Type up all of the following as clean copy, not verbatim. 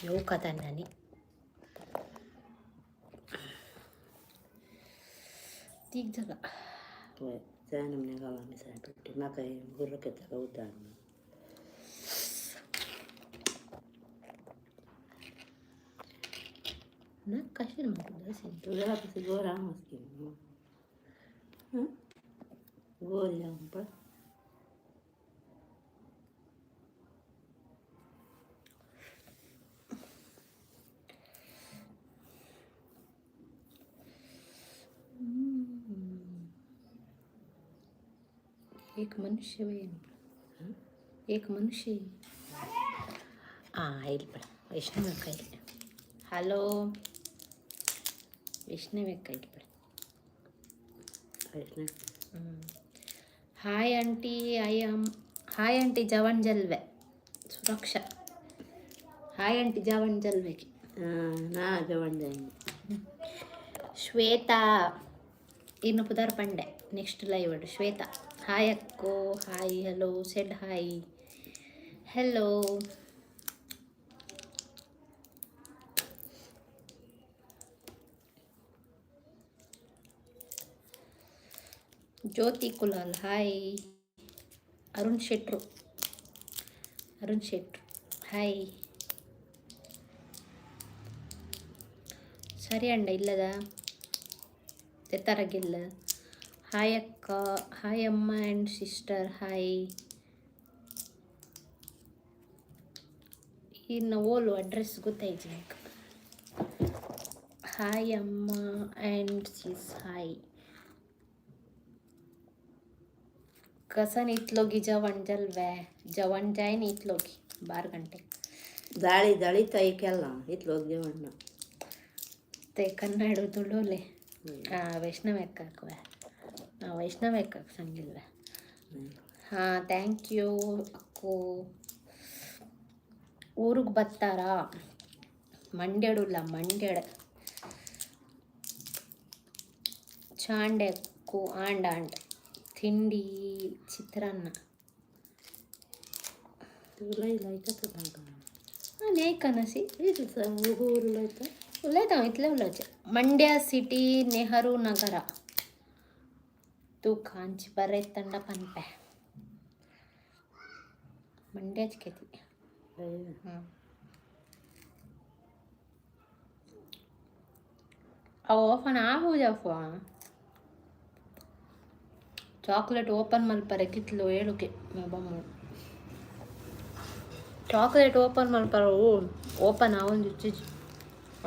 ಯೋಕದನ್ನನಿ तीक जाला. जाय गांवां मिसाळ पडटी म्हाका गुरख येता उदक. ना कशें म्हणटा तशें. तुझ्या तशी गोर आहा गोर आहा पळय. एक मनुष्य एक मनुष्य. ಹಾಂ, ಇಲ್ಲಿ ಬಿಡ. ವೈಷ್ಣವಿ ಅಕ್ಕ ಇಲ್ಲಿ. ಹಲೋ ವೈಷ್ಣವಿ ಅಕ್ಕ, ಇಲ್ಲಿ ಬಿಡ. Vaishnavi. Hi aunty, I am. Hi aunty, ಜವನ್ ಜಲ್ವೆ ಸುರಕ್ಷಾ. ಹಾಯ್ ಆಂಟಿ, ಜವನ್ ಜಲ್ವೆಗೆ. ನಾ ಜವನ್ ಜಾಯಿನ್. ಶ್ವೇತಾ ಇನ್ನು ಪುದರ್ ಪಂಡೆ ನೆಕ್ಸ್ಟ್ ಲೈವ್. ಶ್ವೇತಾ, ಹಾಯ್ ಅಕ್ಕೋ. Hi, hello, said hi, hello. Jyothi Kulal, hi. Arun Shetru, Arun Shetru, hi. ಸರಿ ಅಂಡ ಇಲ್ಲದ ತೆತ್ತರಗಿಲ್ಲ. ಹಾಯ್ ಅಕ್ಕ, ಹಾಯ್ ಅಮ್ಮ ಆ್ಯಂಡ್ ಸಿಸ್ಟರ್, ಹಾಯ್. ಇನ್ನು ಓಲು ಅಡ್ರೆಸ್ ಗೊತ್ತಾಯ್ತು ನಂಗೆ. ಹಾಯ್ ಅಮ್ಮ ಆ್ಯಂಡ್ ಸಿಸ್, ಹಾಯ್. कसन इतलोगी जेवण जलवे जेवण जाय इतलोगी 12 ಗಂಟೆ. ದಾಳಿ ದಾಳಿ ತಾಯಿ ಕೆಲ್ಲ ಇತ್ಲೋಗಿ जेवण. ते कन्नड तुळवले. ಹಾಂ, ವೈಷ್ಣವ ಅಕ್ಕ ಹಾಂ, ವೈಷ್ಣವ ಅಕ್ಕ ಸಂಗಿಲ್ವ. ಹಾಂ, thank you ಅಕ್ಕೋ. ಊರಿಗೆ ಬರ್ತಾರಾ? ಮಂಡ್ಯಡುಲ್ಲ, ಮಂಡ್ಯಡ್. ಚಾಂಡೆ ಅಕ್ಕು ಆಂಡ್ ಆಂಡ್. ತಿಂಡಿ ಚಿತ್ರಾನ್ನ. उलयता. ಹಾಂ, ನ್ಯಾಯಕನಸಿ. उलयता. उलयता हांव, इतलें उलोवचें. मंड्या ಸಿಟಿ, ನೆಹರು ನಗರ. ತೂಕ ಅಂಚಿ ಬರೈತಂಡ ಪನ್ಪೆ ಮಂಡ್ಯಾಚ್ ಕೆತಿ. ಹ್ಞೂ, ಅವು ಓಪನ್ ಆಹುಜಪ್ಪ. ಚಾಕ್ಲೇಟ್ ಓಪನ್ ಮಲ್ಪರೆ ಕಿತ್ಲು ಏಳುಕೆ ಬೊಮ್ಮ. ಚಾಕ್ಲೇಟ್ ಓಪನ್ ಮಲ್ಪರ ಓಪನ್ ಆವೊಂದು ಚಿಜ್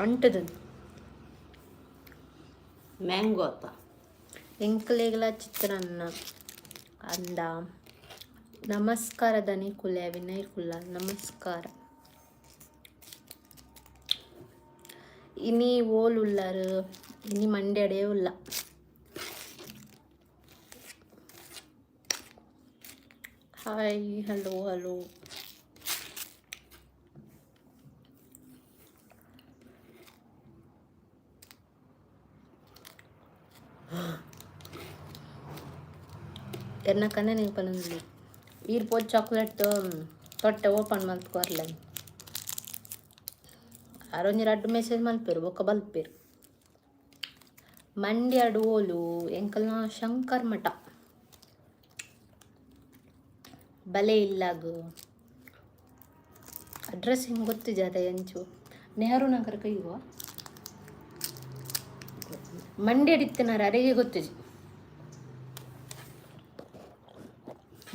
ಅಂಟದ. ಮ್ಯಾಂಗೋ ಅತ್ತ. ಎಂಕ್ಲೆಗ್ಲ ಚಿತ್ರಾನ್ನ ಅಂದ. ನಮಸ್ಕಾರ ದನಿ ಕುಲೆ ವಿನಯ್ ಕುಲ್ಲ, ನಮಸ್ಕಾರ. ಇನಿ ಓಲ್ ಉಲ್ಲಾರು? ಇನಿ ಮಂಡ್ಯಡೇ ಉಲ್ಲ. Hi, hello, hello. ಎನ್ನ ಕಣ್ಣೆ ನೀವು ಪನೊಂದು ಈರ್ ಪೋದು ಚಾಕ್ಲೇಟ್ ತೊಟ್ಟೆ ಓಪನ್ ಮಲ್ತ್ ಕೊರ್ಲೆ. ಅರೊಂಜಿ ರಡ್ಡ್ ಮೆಸೇಜ್ ಮಲ್ಪೆರು, ಬೊಕ್ಕ ಬಲ್ಪೆರು. ಮಂಡ್ಯಡ್ ಓಲು? ಎಂಕಲ್ನ ಶಂಕರ್ ಮಠ. ಬಲೆ ಇಲ್ಲಾಗ. ಅಡ್ರೆಸ್ ಹಿಂಗೆ ಗೊತ್ತಿಜಾದ ಎಂಚು? ನೆಹರು ನಗರ ಕೈಯುವ. ಮಂಡ್ಯಡ್ ಇತ್ತಿನಾರ ಅರೆಗೆ ಗೊತ್ತಿಜಿ.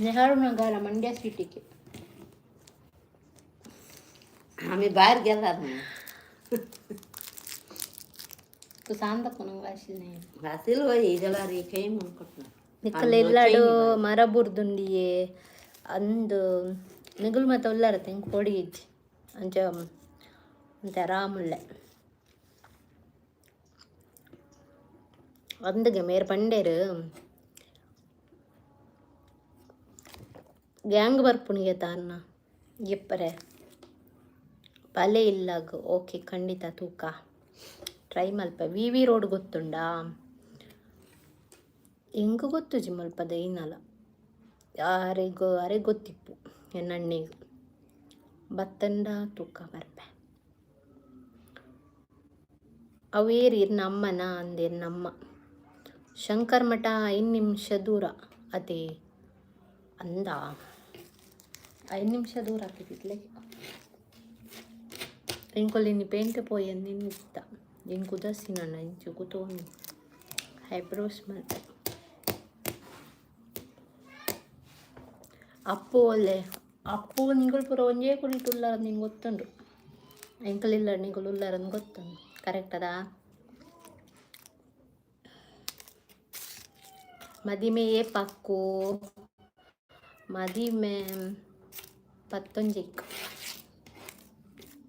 ನೆಹರು ನಗರ, ಮಂಡ್ಯ ಸಿಟಿಗೆ. आम्ही बाहेर गेलात. तू सांगता कोणाक वाशिल. वासील वय जाल्यार खंय म्हूण कोत्ना. ನಿಕ್ಕಲ ಇಲ್ಲಾಡು ಮರ ಬುರ್ದುಂಡಿಯೇ ಅಂದು. ನಿಗುಲ್ ಮಾತ ಉಲ್ಲಾರತ್ತೆ, ಎಂಕ್ ಪೊಡಿ ಇಜ್ಜಿ. ಅಂಚ ಅಂತೆ ಆರಾಮುಲ್ಲೆ ಅಂದುಗೆ. ಮೇರ್ ಪಂಡೇರು ಗ್ಯಾಂಗ್ ಬರ್ಪುನಿಗೆ ತಾನ್ನ ಎಪ್ಪರೆ ಬಲೆ ಇಲ್ಲಾಗ. ಓಕೆ, ಖಂಡಿತ ತೂಕ ಟ್ರೈ ಮಲ್ಪ. ವಿ ವಿ ರೋಡ್ ಗೊತ್ತುಂಡಾ? ಎಂಕ್ ಗೊತ್ತುಜಿ ಮಲ್ಪದ ಐನಲ. ಯಾರಿಗೂ ಅರೆಗ್ ಗೊತ್ತಿಪ್ಪು, ಎನ್ನಣ್ಣಿಗ್. ಬತ್ತಂಡ ತೂಕ ಬರ್ಪೆ. ಅವೇರ್ ಇರ್ನ ಅಮ್ಮನ ಅಂದೇರ್. ನಮ್ಮ ಶಂಕರ್ ಮಠ 5 ನಿಮಿಷ ದೂರ ಅದೇ ಅಂದ. 5 ನಿಮಿಷ ದೂರ ಆಗ್ತಿದ್ಲೆ. ಎಂಕೊಲಿನಿ ಪೇಂಟ್ ಪೋಯಂದು ಇತ್ತ. ಎಂಕ್ ಉದಾಸೀನ ಇಂಚ ಕುತೋಂದು ಐಬ್ರೋಸ್ ಮಲ್ತೆ. ಅಪ್ಪು ಒಲ್ಲೆ? ಅಪ್ಪು ನಿಂಗಳು ಪೂರ ಒಂಜೇ ಕುಡಿಟ್ ಉಲ್ಲಾರ, ನಿಂಗೆ ಗೊತ್ತುಂಡು. ಎಂಕಲ್ ಇಲ್ಲ, ನಿಂಗಳು ಉಲ್ಲಾರಂದು ಗೊತ್ತುಂಡು. ಕರೆಕ್ಟ್ ಅದಾ? ಮದಿಮೆ ಏಪಕ್ಕು? ಮದಿಮೆ 11ಕ್.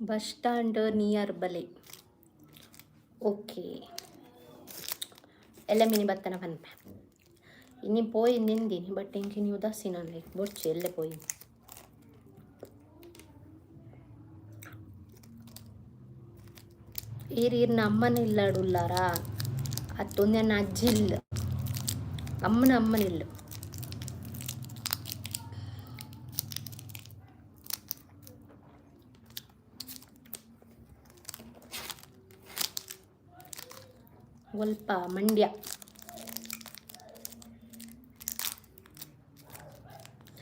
ಬಸ್ ಸ್ಟ್ಯಾಂಡ್ ನಿಯರ್ ಬಲೆ. ಓಕೆ, ಎಲ್ಲ ಮಿನಿ ಬತ್ತನ ಪನ್ಪೆ. ಇನಿ ಪೋಯಿ ನಿಂದಿನಿ, ಬಟ್ ಎಂಕ್ ಇನಿ ಉದಾಸೀನ. ಲೈಕ್ ಬೊಡ್ಚಿ, ಎಲ್ಲೆ ಪೋಯಿ. ಈರ್ ಈರ್ನ ಅಮ್ಮನ ಇಲ್ಲಾಡು ಉಲ್ಲಾರಾ? ಅತ್ತೊಂದು ಅಜ್ಜಿ ಇಲ್ಲ, ಅಮ್ಮನ ಅಮ್ಮನ ಇಲ್ಲ. ಒಲ್ಪ? ಮಂಡ್ಯ.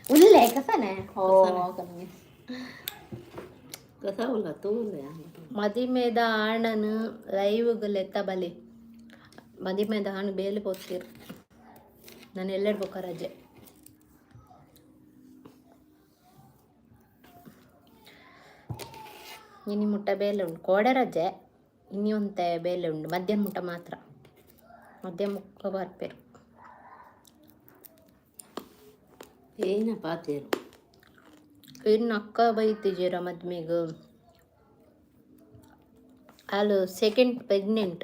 ಉಲ್ಲೆ ಕಸನೆ ಓ. ಕಸ ಉಲ್ಲ ತೂಲೆ. ಮದಿಮೆದ ಆಣನ್ ಲೈವ್ಗ್ ಲೆತ್ತ ಬಲೆ. ಮದಿಮೆದ ಆಣ್ ಬೇಲೆ ಪೋತಿರ್. ನಾನು ಎಲ್ಲೆಡ್ ಬೊಕ ರಜೆ. ಇನಿ ಮುಟ್ಟ ಬೇಲೆ ಉಂಟು. ಕೋಡೆ ರಜೆ, ಇನಿ ಒಂತೆ ಬೇಲೆ ಉಂಡು. ಮಧ್ಯಾಹ್ನ ಮುಟ್ಟ ಮಾತ್ರ. ಮಧ್ಯಾಹ್ನ ಮುಕ್ಕ ಬರ್ಪೇರು. ಏನ ಪಾತೇರು? ಇನ್ನು ಅಕ್ಕ ಬೈತಿದ್ದೀರ ಮದ್ಮೆಗ್. ಅಲು ಸೆಕೆಂಡ್ ಪ್ರೆಗ್ನೆಂಟ್.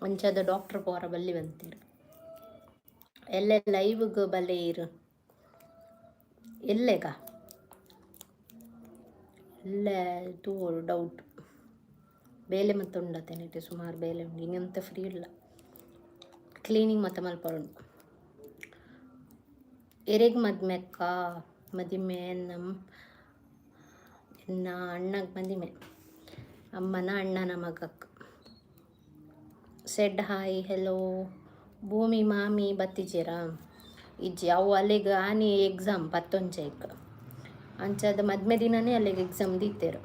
ಅಂಚಾದ ಡಾಕ್ಟರ್ ಪೋರ ಬಲ್ಲಿ ಬಂತೀರು. ಎಲ್ಲ ಲೈವ್ಗ್ ಬಲೆ ಇರು. ಎಲ್ಲೆಗ ಎಲ್ಲ ತೂವೊಡು, ಡೌಟ್. ಬೇಲೆ ಮತ್ತೆ ಉಂಡತ್ತೇನೆ, ಸುಮಾರು ಬೇಲೆ ಉಂಡು. ಇನ್ನಂತ ಫ್ರೀ ಇಲ್ಲ. ಕ್ಲೀನಿಂಗ್ ಮತ್ತೆ ಮಲ್ಪಡುಂಡು. ಎರೆಗ್ ಮದ್ಮೆ ಅಕ್ಕ? ಮದಿಮೆ ನಮ್ಮ ಎನ್ನ ಅಣ್ಣಗೆ ಮದಿಮೆ, ಅಮ್ಮನ ಅಣ್ಣನ ಮಗಕ್. Shed hi hello. ಭೂಮಿ ಮಾಮಿ ಬತ್ತಿಜೇರಾ? ಇಜ್ಜಿ, ಅವು ಅಲ್ಲಿಗೆ ಆನಿ ಎಕ್ಸಾಮ್ 11ಕ್. ಅಂಚಾದ ಮದ್ಮೆ ದಿನನೇ ಅಲ್ಲಿಗೆ ಎಕ್ಸಾಮ್ ದೀತೇರು.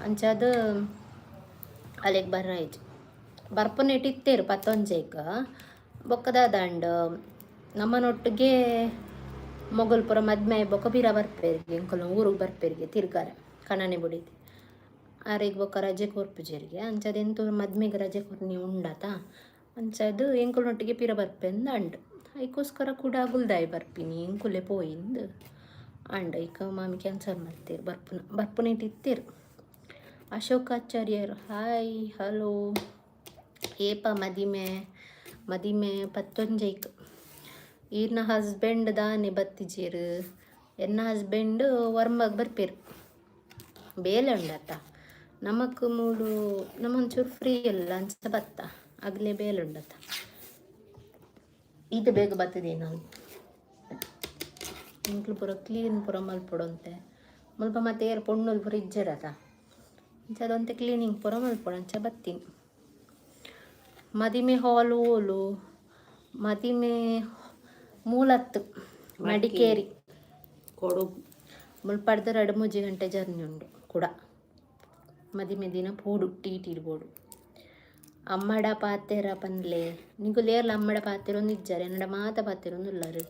ಅಂಚಾದ ಅಲ್ಲಿಗೆ ಬರ್ರಾಯ್ತು. ಬರ್ಪುನೆಟ್ ಇತ್ತೇರು 11ಕ್. ಬೊಕ್ಕದಾದಂಡ್ ನಮ್ಮನೊಟ್ಟಿಗೆ ಮೊಗಲ್ ಪೂರ ಮದ್ಮೆ ಬೊಕ್ಕ ಪಿರ ಬರ್ಪೇರಿಗೆ, ಎಂಕಲ್ನ ಊರಿಗೆ ಬರ್ಪೇರಿಗೆ ತಿರ್ಗಾರೆ ಕಣನೆ ಬುಡಿತಿ. ಆರೆಗ್ ಬೊಕ್ಕ ರಜೆ ಕೊರ್ಪುಜೆರಿಗೆ. ಅಂಚಾದ ಎಂತ ಮದ್ಮೆಗೆ ರಜೆ ಕೊರ್ನಿ ಉಂಡತ. ಅಂಚಾದ್ ಎಂಕಲ್ನೊಟ್ಟಿಗೆ ಪಿರ ಬರ್ಪೆಂದು ಅಂಡ್. ಐಕೋಸ್ಕರ ಕೂಡ ಅಗುಲ್ದಾಯಿ ಬರ್ಪಿನಿ, ಎಂಕುಲೆ ಪೋಯಿಂದ್ ಅಂಡ್. ಐಕ ಮಾಮಿ ಕ್ಯಾನ್ಸಲ್ ಮಲ್ತೇರು. ಬರ್ಪುನ ಬರ್ಪುನೇಟ್ ಇತ್ತೇರು. ಅಶೋಕ್ ಆಚಾರ್ಯರ್, ಹಾಯ್ ಹಲೋ. ಏಪ ಮದಿಮೆ? ಮದಿಮೆ 11ಕ್. ಈರ್ನ ಹಸ್ಬೆಂಡ್ ದಾನೆ ಬತ್ತಿಜೇರು? ಎನ್ನ ಹಸ್ಬೆಂಡ್ ವರ್ಮಗ್ ಬರ್ಪೇರು, ಬೇಲೆ ಉಂಡತ್ತ. ನಮಕ್ ಮೂಲು ನಮ್ಮೊಂಚೂರು ಫ್ರೀ ಇಲ್ಲ, ಅಂಚ ಬತ್ತ. ಆಗಲೇ ಬೇಲೆ ಉಂಡತ್ತ. ಈತ ಬೇಗ ಬರ್ತದೆ. ನಾನು ಎಂಕ್ಲು ಪೂರ ಕ್ಲೀನ್ ಪೂರ ಮಲ್ಪೊಡಂತೆ. ಮುಲ್ಪ ಮತ್ತೆ ಏರ್ ಪೊಣ್ಣುಲು ಪೂರ ಇಜ್ಜೆರತ. ಅಂಚ ಅದೊಂತೆ ಕ್ಲೀನಿಂಗ್ ಪೂರ ಮಲ್ಪೊಡು, ಅಂಚ ಬತ್ತೀನಿ. ಮದಿಮೆ ಹಾಲ್ ಓಲು? ಮದಿಮೆ ಮೂಲತ್ತು, ಮಡಿಕೇರಿ. ಕೊಡಗು. ಮುಲ್ಪಡ್ದು 2-3 ಗಂಟೆ ಜರ್ನಿ ಉಂಡು. ಕೂಡ ಮದಿಮೆ ದಿನ ಪೋಡು, ಟಿ ಟಿ ಬೋಡು. ಅಮ್ಮಡ ಪಾತೆರ ಪನ್ಲೆ. ನಿಕುಲು ಏರ್ಲ ಅಮ್ಮಡ ಪಾತೆರೊಂದು ಇಜ್ಜಾರೆ. ಎನ್ನಡ ಮಾತ ಪಾತೆರೊಂದು ಉಲ್ಲರು.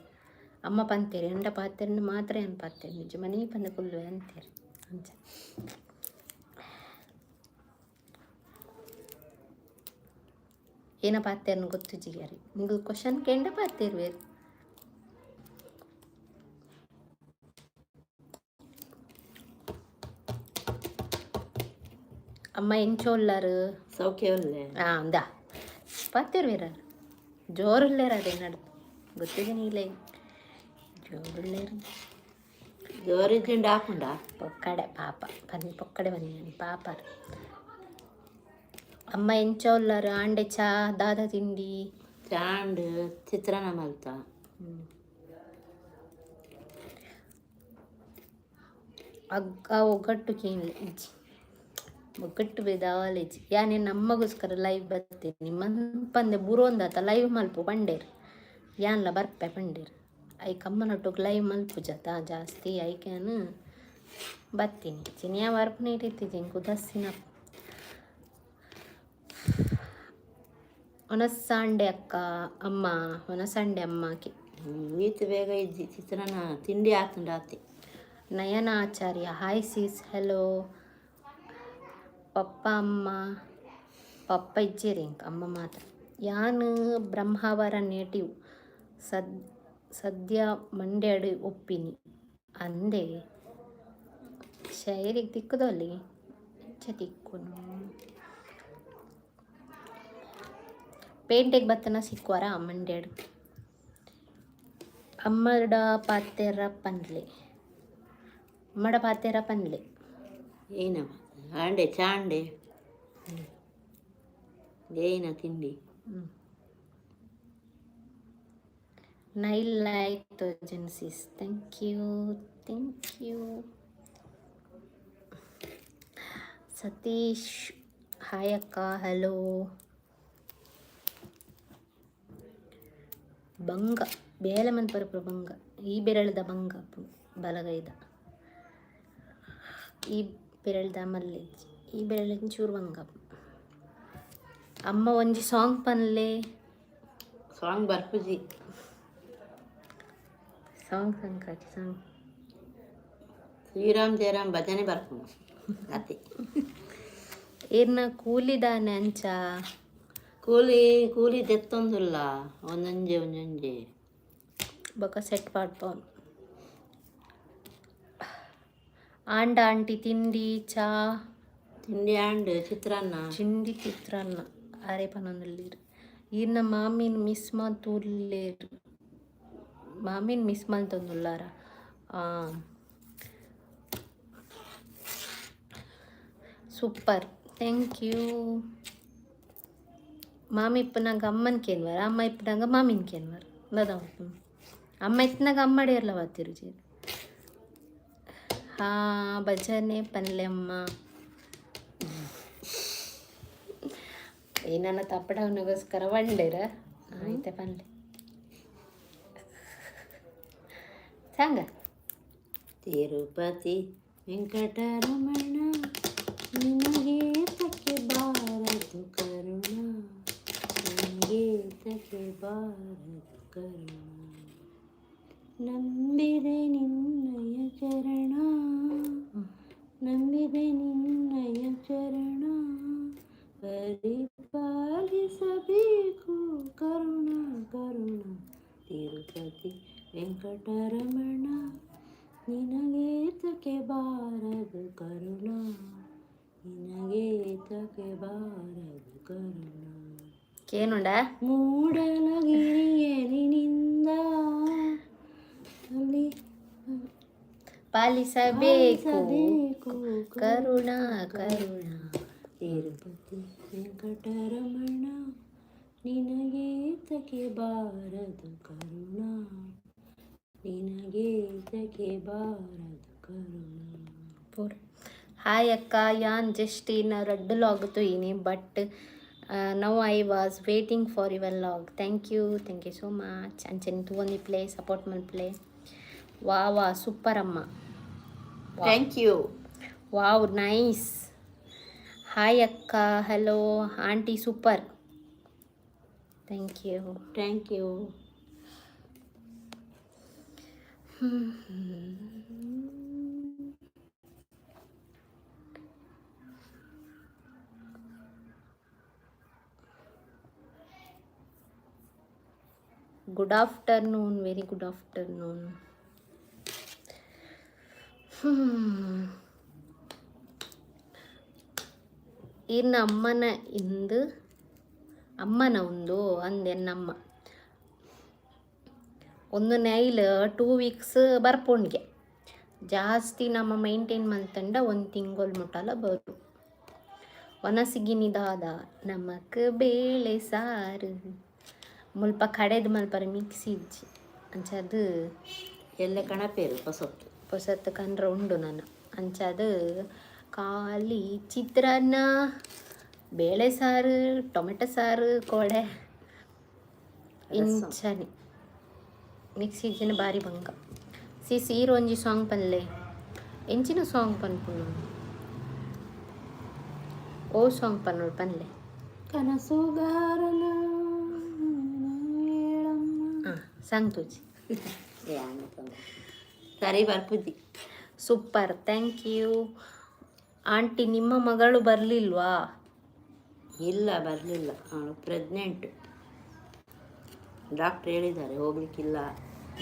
ಅಮ್ಮ ಪಂತೇರು, ಎನ್ನಡ ಪಾತೆರಂದು ಮಾತ್ರ ಏನ್ ಪಾತೆರ್ ನಿಜ ಮನಿ ಪಂದ ಕುಲ್ಲುವೆ ಅಂತೇರು. ಅಂಚ ಏನ ಪಾತೆರ್ನ ಗೊತ್ತುಜಿಗಾರಿ. ನಿಗುಲು ಕ್ವಶನ್ ಕೇಂಡ ಪಾತೆರ್ವೇರು. ಅಮ್ಮ ಎಂಚ ಉಲ್ಲರು? ಸೌಖ್ಯ ಉಲ್ಲೆ. ಆ ಅಂದ ಪಾತೆರ್ವೇರ. ಜೋರುಲ್ಲೇರ ಅದೇ ನಡು ಗೊತ್ತಿದೆ ನೀಲೇ ಜೋರುಲ್ಲೇರು. ಜೋರಿದ್ದಿಂಡ ಹಾಕುಂಡ. ಪೊಕ್ಕಡೆ ಪಾಪ ಬನ್ನಿ, ಪೊಕ್ಕಡೆ ಬನ್ನಿ ಪಾಪ. ಅಮ್ಮ ಎಂಚ ಉಲ್ಲರು? ಆಂಡೆ ಚಾ ದಾದ ತಿಂಡಿ? ಚಾಂಡ್ ಚಿತ್ರಾನ್ನ ಮಲ್ತ. ಅಗ್ಗ ಒಗ್ಗಟ್ಟು ಕೇನ್ಲೆ. ಇಜ್ಜಿ. ಬೊಕ್ಕಟ್ಟು ಬೇದಾವಲೇಜಿ ಯಾನೆ ನಮ್ಮಗೋಸ್ಕರ ಲೈವ್ ಬರ್ತೀನಿ ಮನ್ಪಂದೆ ಬುರೋಂದಾತ ಲೈವ್ ಮಲ್ಪು ಪಂಡೇರ್ ಯಾನ್ಲ ಬರ್ಪೆ ಪಂಡೇರ್ I ಕಮ್ಮನೊಟ್ಟುಗ್ ಲೈವ್ ಮಲ್ಪು ಜಾತ ಜಾಸ್ತಿ ಐಕ್ಯಾನ್ ಬತ್ತೀನಿ ಚಿನಿಯಾ ಬರ್ಪುನ ಇಟ್ಟಿತ್ತಿ ಉದಾಸೀನ. ಒನಸ್ಸಾಂಡೆ ಅಕ್ಕ ಅಮ್ಮ ಒನಸಂಡೆ ಅಮ್ಮಕ್ಕೆ. ಈತ ಬೇಗ ಇಜ್ಜಿ, ಚಿತ್ರಾನ್ನ ತಿಂಡಿ ಆತುಂಡು ಆತೆ. ನಯನ ಆಚಾರ್ಯ, ಹಾಯ್ ಸಿಸ್, ಹಲೋ. ಪಪ್ಪ ಅಮ್ಮ, ಪಪ್ಪ ಇಜ್ಜೇರಿ ಇಂಕ್, ಅಮ್ಮ ಮಾತ್ರ. ಯಾನ್ ಬ್ರಹ್ಮಾವರ ನೇಟಿವ್, ಸದ್ಯ ಮಂಡ್ಯಡ್ ಉಪ್ಪಿನಿ ಅಂದೆ. ಶೈರಿಗೆ ತಿಕ್ಕುದಲ್ಲಿ ಎಂಚ ತಿಕ್ಕುನು? ಪೇಂಟೆಗೆ ಬತ್ತನ ಸಿಕ್ಕುವಾರ ಮಂಡ್ಯಡ್? ಅಮ್ಮಡ ಪಾತೆರ ಪನ್ಲೆ, ಅಮ್ಮಡ ಪಾತೆರ ಪನ್ಲೆ. ಏನಮ್ಮ ಆಂಡೆ ಚಾಂಡೆ ಏನ ತಿಂಡಿ? Nile like ಜೆನ್ಸಿಸ್, thank you, thank you. Satish, hi ಅಕ್ಕ, ಹಲೋ. ಬಂಗ ಬೇಲೆ ಮನ್ಪರಪುರ ಬಂಗ. ಈ ಬೆರಳ್ದ ಬಂಗ ಬಲಗೈದ, ಈ ಬೆರಳ್ದ ಮಲ್ಲೆಜ್ಜಿ, ಈ ಬೆರಳಿನ ಚೂರು ಬಂಗ. ಅಮ್ಮ ಒಂಜಿ ಸಾಂಗ್ ಪನ್ಲೆ. ಸಾಂಗ್ ಬರ್ಪುಜಿ. Song Sankranti song. ಶ್ರೀರಾಮ್ ಜಯರಾಮ್ ಭಜನೆ ಬರ್ಪುಂಡು ಅತೆ. ಏರ್ನ ಕೂಲಿದಾನೆ ಅಂಚ? ಕೂಲಿ ಕೂಲಿ ದೆತ್ತೊಂದುಲ್ಲ, ಒಂದೊಂಜೆ ಒಂದೊಂಜೆ. ಬೊಕ ಸೆಟ್ ಪಾಡ್ಪೋನ್ ಆಂಡ ಆಂಟಿ. ತಿಂಡಿ ಚಾ? ತಿಂಡಿ ಆಂಡ್, ಚಿತ್ರಾನ್ನ. ಚಿಂಡಿ ಚಿತ್ರಾನ್ನ ಆರೆ ಪನೊಂದುಲ್ಲೆರ್. ಈರ್ನ ಮಾಮಿನ್ ಮಿಸ್ ಮಲ್ತುಲ್ಲೆರ್, ಮಾಮಿನ್ ಮಿಸ್ ಮಲ್ತೊಂದುಲ್ಲಾರ? Super, thank you. ಮಾಮಿ ಇಪ್ಪುನಗ ಅಮ್ಮನ ಕೇನ್ವರ್, ಅಮ್ಮ ಇಪ್ಪುನಗ ಮಾಮಿನ್ ಕೇನ್ವರ್. ದಾದ ಅಮ್ಮ ಇತ್ತಿನಾಗ ಅಮ್ಮಡೇರ್ಲ ಬಾತಿರುಜೆರ್. ಹಾ, ಭಜನೆ ಪನ್ಲೆ ಅಮ್ಮ. ಏನನ್ನ ತಪ್ಪಡವನಿಗೋಸ್ಕರ ಪಂಡೇರ ಆಯ್ತೆ, ಪನ್ಲೆ ಸಾಂಗ. ತಿರುಪತಿ ವೆಂಕಟರಮಣ ನಿನಗೇತಕ್ಕೆ ಬಾರದು ಕರುಣ, ನಿನಗೇತಕ್ಕೆ ಬಾರದು ಕರುಣ, ನಂಬಿದೆ ನಿನ್ನಯ ಚರಣ, ನಂಬಿದೆ ನಿನ್ನಯ ಚರಣ, ಪರಿಪಾಲಿಸಬೇಕು ಕರುಣ ಕರುಣ. ತಿರುಪತಿ ವೆಂಕಟರಮಣ ನಿನಗೇತಕ್ಕೆ ಬಾರದು ಕರುಣ, ನಿನಗೇತಕ್ಕೆ ಬಾರದು ಕರುಣ. ಕೇನುಂಡ? ಮೂಡಲಗಿರಿಯಲಿನಿಂದ ಅಲ್ಲಿ ಪಾಲಿಸಬೇಕು ಬೇಕು ಕರುಣ ಕರುಣ. ತಿರುಪತಿ ವೆಂಕಟರಮಣ ನಿನಗೇತಕ್ಕೆ ಬಾರದು ಕರುಣ, ನಿನಗೇತಕ್ಕೆ ಬಾರದು ಕರುಣ. ಪೂರ. ಹಾಯ್ ಅಕ್ಕ, ಯಾನ್ ಜಸ್ಟ್ ಇನ್ನ ರಡ್ಡ್ log ತೂಯಿನಿ, but now I was waiting for your vlog. Thank you, thank you so much. ಅಂಚನೆ ತೂವೊಂದಿ ಪ್ಲೇ, ಸಪೋರ್ಟ್ ಮಲ್ಪುಲೆ. ವಾ ವಾ, ಸೂಪರ್ ಅಮ್ಮ. Thank you. Wow, nice. Hi ಅಕ್ಕ, hello aunty, super, thank you. Thank you. Good afternoon, very good afternoon. ಇನ್ನು ಅಮ್ಮನ ಇಂದು ಅಮ್ಮನ ಒಂದು ಅಂದ್ ಎನ್ನಮ್ಮ. ಒಂದು ನೈಲ್ 2 ವೀಕ್ಸ್ ಬರ್ಪುಂಡ್ಗೆ. ಜಾಸ್ತಿ ನಮ್ಮ ಮೈಂಟೈನ್ ಮಂತಂಡ ಒಂದು ತಿಂಗೊಳ್ ಮುಟ್ಟಲ ಬರು. ಒನಸಿಗಿನಿದಾದ ನಮಕ್ ಬೇಳೆ ಸಾರು. ಮುಲ್ಪ ಕಡೆದು ಮಲ್ಪರ ಮಿಕ್ಸಿ ಇಜ್ಜಿ, ಅಂಚಾದ್. ಎಲ್ಲ ಕಣಪೇರು ಪೊಸತ್ತು. ಪೊಸತ್ತು ಕಂಡ್ರ ಉಂಡು ನಾನು. ಅಂಚಾದ್ ಖಾಲಿ ಚಿತ್ರಾನ್ನ, ಬೇಳೆ ಸಾರು, ಟೊಮೆಟೊ ಸಾರು, ಕೋಡೆ ಇಂಚನೆ. ಮಿಕ್ಸಿ ಇಜ್ಜಿನ ಬಾರಿ ಬಂಗ. ಸಿ ಸೀರೆ ಒಂಜಿ ಸಾಂಗ್ ಪನ್ಲೆ. ಎಂಚಿನ ಸಾಂಗ್ ಪನ್ಪುನು? ಓ ಸಾಂಗ್ ಪನ್ನೋಡು, ಪನ್ಲೆ. ಕನಸುಗಾರನ ಹೇಳಮ್ಮ. ಹಾಂ, ಸಾಂಗ್ ತೋಜಿ. ಸರಿ, ಬರ್ಪುಜಿ. Super, thank you aunty. ನಿಮ್ಮ ಮಗಳು ಬರಲಿಲ್ವಾ? ಇಲ್ಲ, ಬರಲಿಲ್ಲ. ಅವಳು ಪ್ರೆಗ್ನೆಂಟ್. ಡಾಕ್ಟ್ರ್ ಹೇಳಿದ್ದಾರೆ, ಹೋಗ್ಲಿಕ್ಕಿಲ್ಲ,